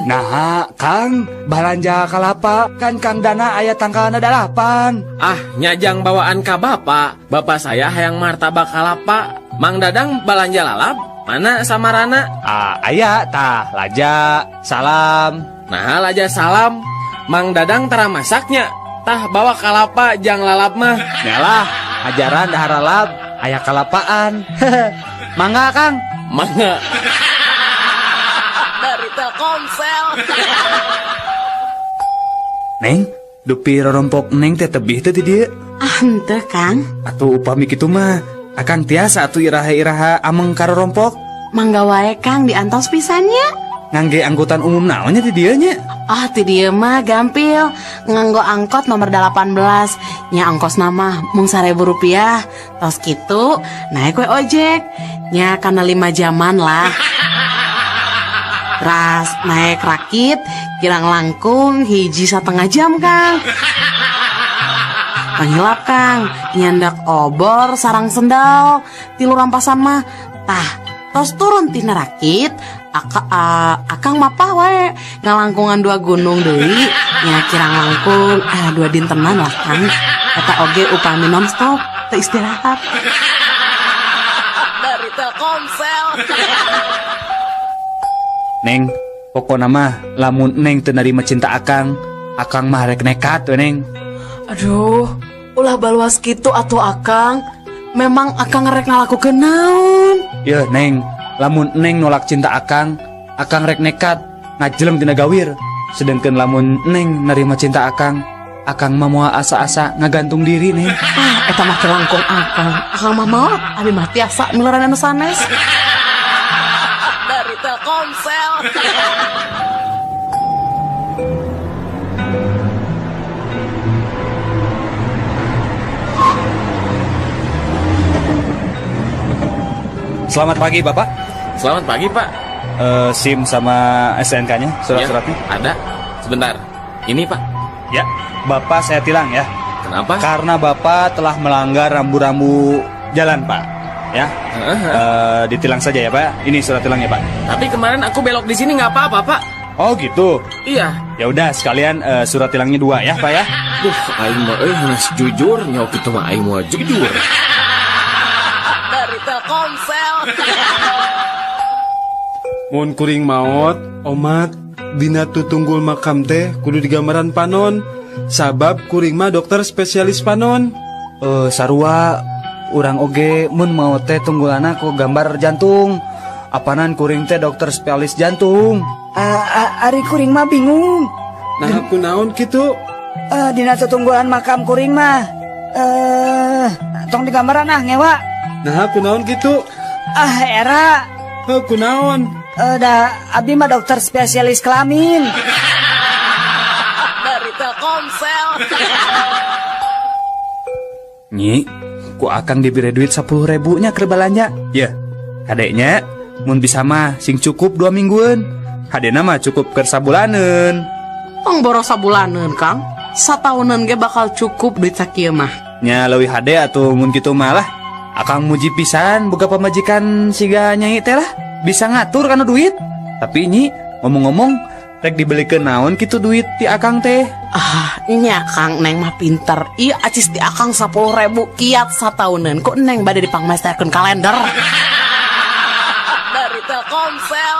Nah, Kang, balanja kalapa kan Kang Dana aya tangkalna 8. Ah, nyajang bawaan ka bapak. Bapak saya hayang martabak kalapa. Mang Dadang balanja lalap. Mana samarana? Ah, aya tah laja, salam. Nah, laja salam. Mang Dadang tara masaknya. Tah bawa kalapa jang lalap mah. Nyalah, ajaran dahar lalap, aya kalapaan. Mangga Kang. Mangga. Dari Telkomsel. Neng, dupi rorompok neng teh tebih teh di dieu. Ah, henteu Kang. Atuh upami kitu mah, akang tiasa atuh iraha-iraha ameng ka rorompok. Mangga wae Kang diantos pisannya. Ngangge angkutan umum naonnya di dieu nya? Ah, ti dieu mah gampil. Nganggo angkot nomor 18. Nya ongkos nama mung 1.000 rupiah. Tos kitu naik we ojek. Nya kana 5 jaman lah. Ras naik rakit kirang langkung 1,5 jam Kang. Panghilap Kang, nyandak obor sarang sendal, tilu rampasan mah. Tah, tos turun tina rakit, akang mapah wae ngalangkungan 2 gunung deui, nya kirang langkung 2 dintenan lah Kang. Eta oge upami nonstop teu istirahat. Dari Telkomsel. Neng, pokona mah lamun neng teu narima cinta akang, akang mah rek nekat we neng. Aduh, ulah baluas kitu atuh akang. Memang akang rek ngalakukeun naon? Yeuh neng, lamun neng nolak cinta akang, akang rek nekat ngajeleng tina gawir. Sedengkeun lamun neng narima cinta akang, akang mah moal asa-asa ngagantung diri neng. Ah, eta mah kelangkung akang. Akang mah maot, abi mah tiasa miluran anu sanes. Dari Telkomsel. Selamat pagi Bapak. Selamat pagi Pak. SIM sama S N K-nya, surat-suratnya? Ya, ada. Sebentar. Ini Pak. Ya, Bapak saya tilang ya. Kenapa? Karena Bapak telah melanggar rambu-rambu jalan Pak. Ya. Ditilang saja ya Pak. Ini surat tilangnya Pak. Tapi kemarin aku belok di sini nggak apa-apa Pak. Oh gitu. Iya. Ya udah sekalian surat tilangnya 2 ya Pak ya. Duh, aing mah harus jujur, nyawa kitu mah aing mah jujur. Dari Telkomsel. Mun kuring maot, omat, dina tutunggul makam teh kudu digambaran panon. Sabab kuring mah dokter spesialis panon. Sarua urang oge mun maot teh tunggulana ku gambar jantung. Apanan kuring teh dokter spesialis jantung. Ari kuring mah bingung. Nah, aku naon kitu? Dina tutunggulan makam kuring mah. Tong digambaran ah ngewa. Nah, aku naon kitu? Ah, era. Aku naon? Da abdi mah dokter spesialis kelamin. Dari Telkomsel. Nyi, ku akang diberi duit 10.000 nya keur balanja. Ya, kadeknya mun bisa mah sing cukup 2 mingguan. Hadena mah cukup keur sabulaneun. Tong boros sabulaneun, Kang. Sataunan ge bakal cukup duit sakieu mah. Nya leuwih hade atuh mun kitu mah lah. Akang muji pisan boga pamajikan siga nyai teh lah. Bisa ngatur kana duit. Tapi nyi, ngomong-ngomong rek dibelikeun naon kitu duit ti akang teh? Ah, nya Kang, neng mah pinter. Ieu acis ti akang 10.000 kiat satauneun. Kok neng bade dipangmesterkeun kalender? Dari Telkomsel.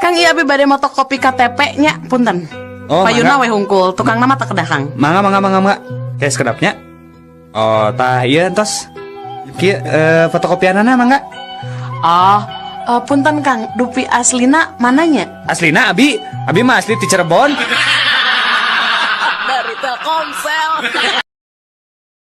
Kang, ieu abi bade motokopi KTP nya, punten. Oh, Payuna mangga. we hungkul, tukang nama teu kedah Kang. Mangga, mangga, mangga, mangga. Kayak sekedapnya. Oh, tah ieu entos. Kieu fotokopianana mangga. Ah, Punten Kang, dupi aslina mananya? Aslina abi, abi mah asli ti Cirebon. Dari Telkomsel.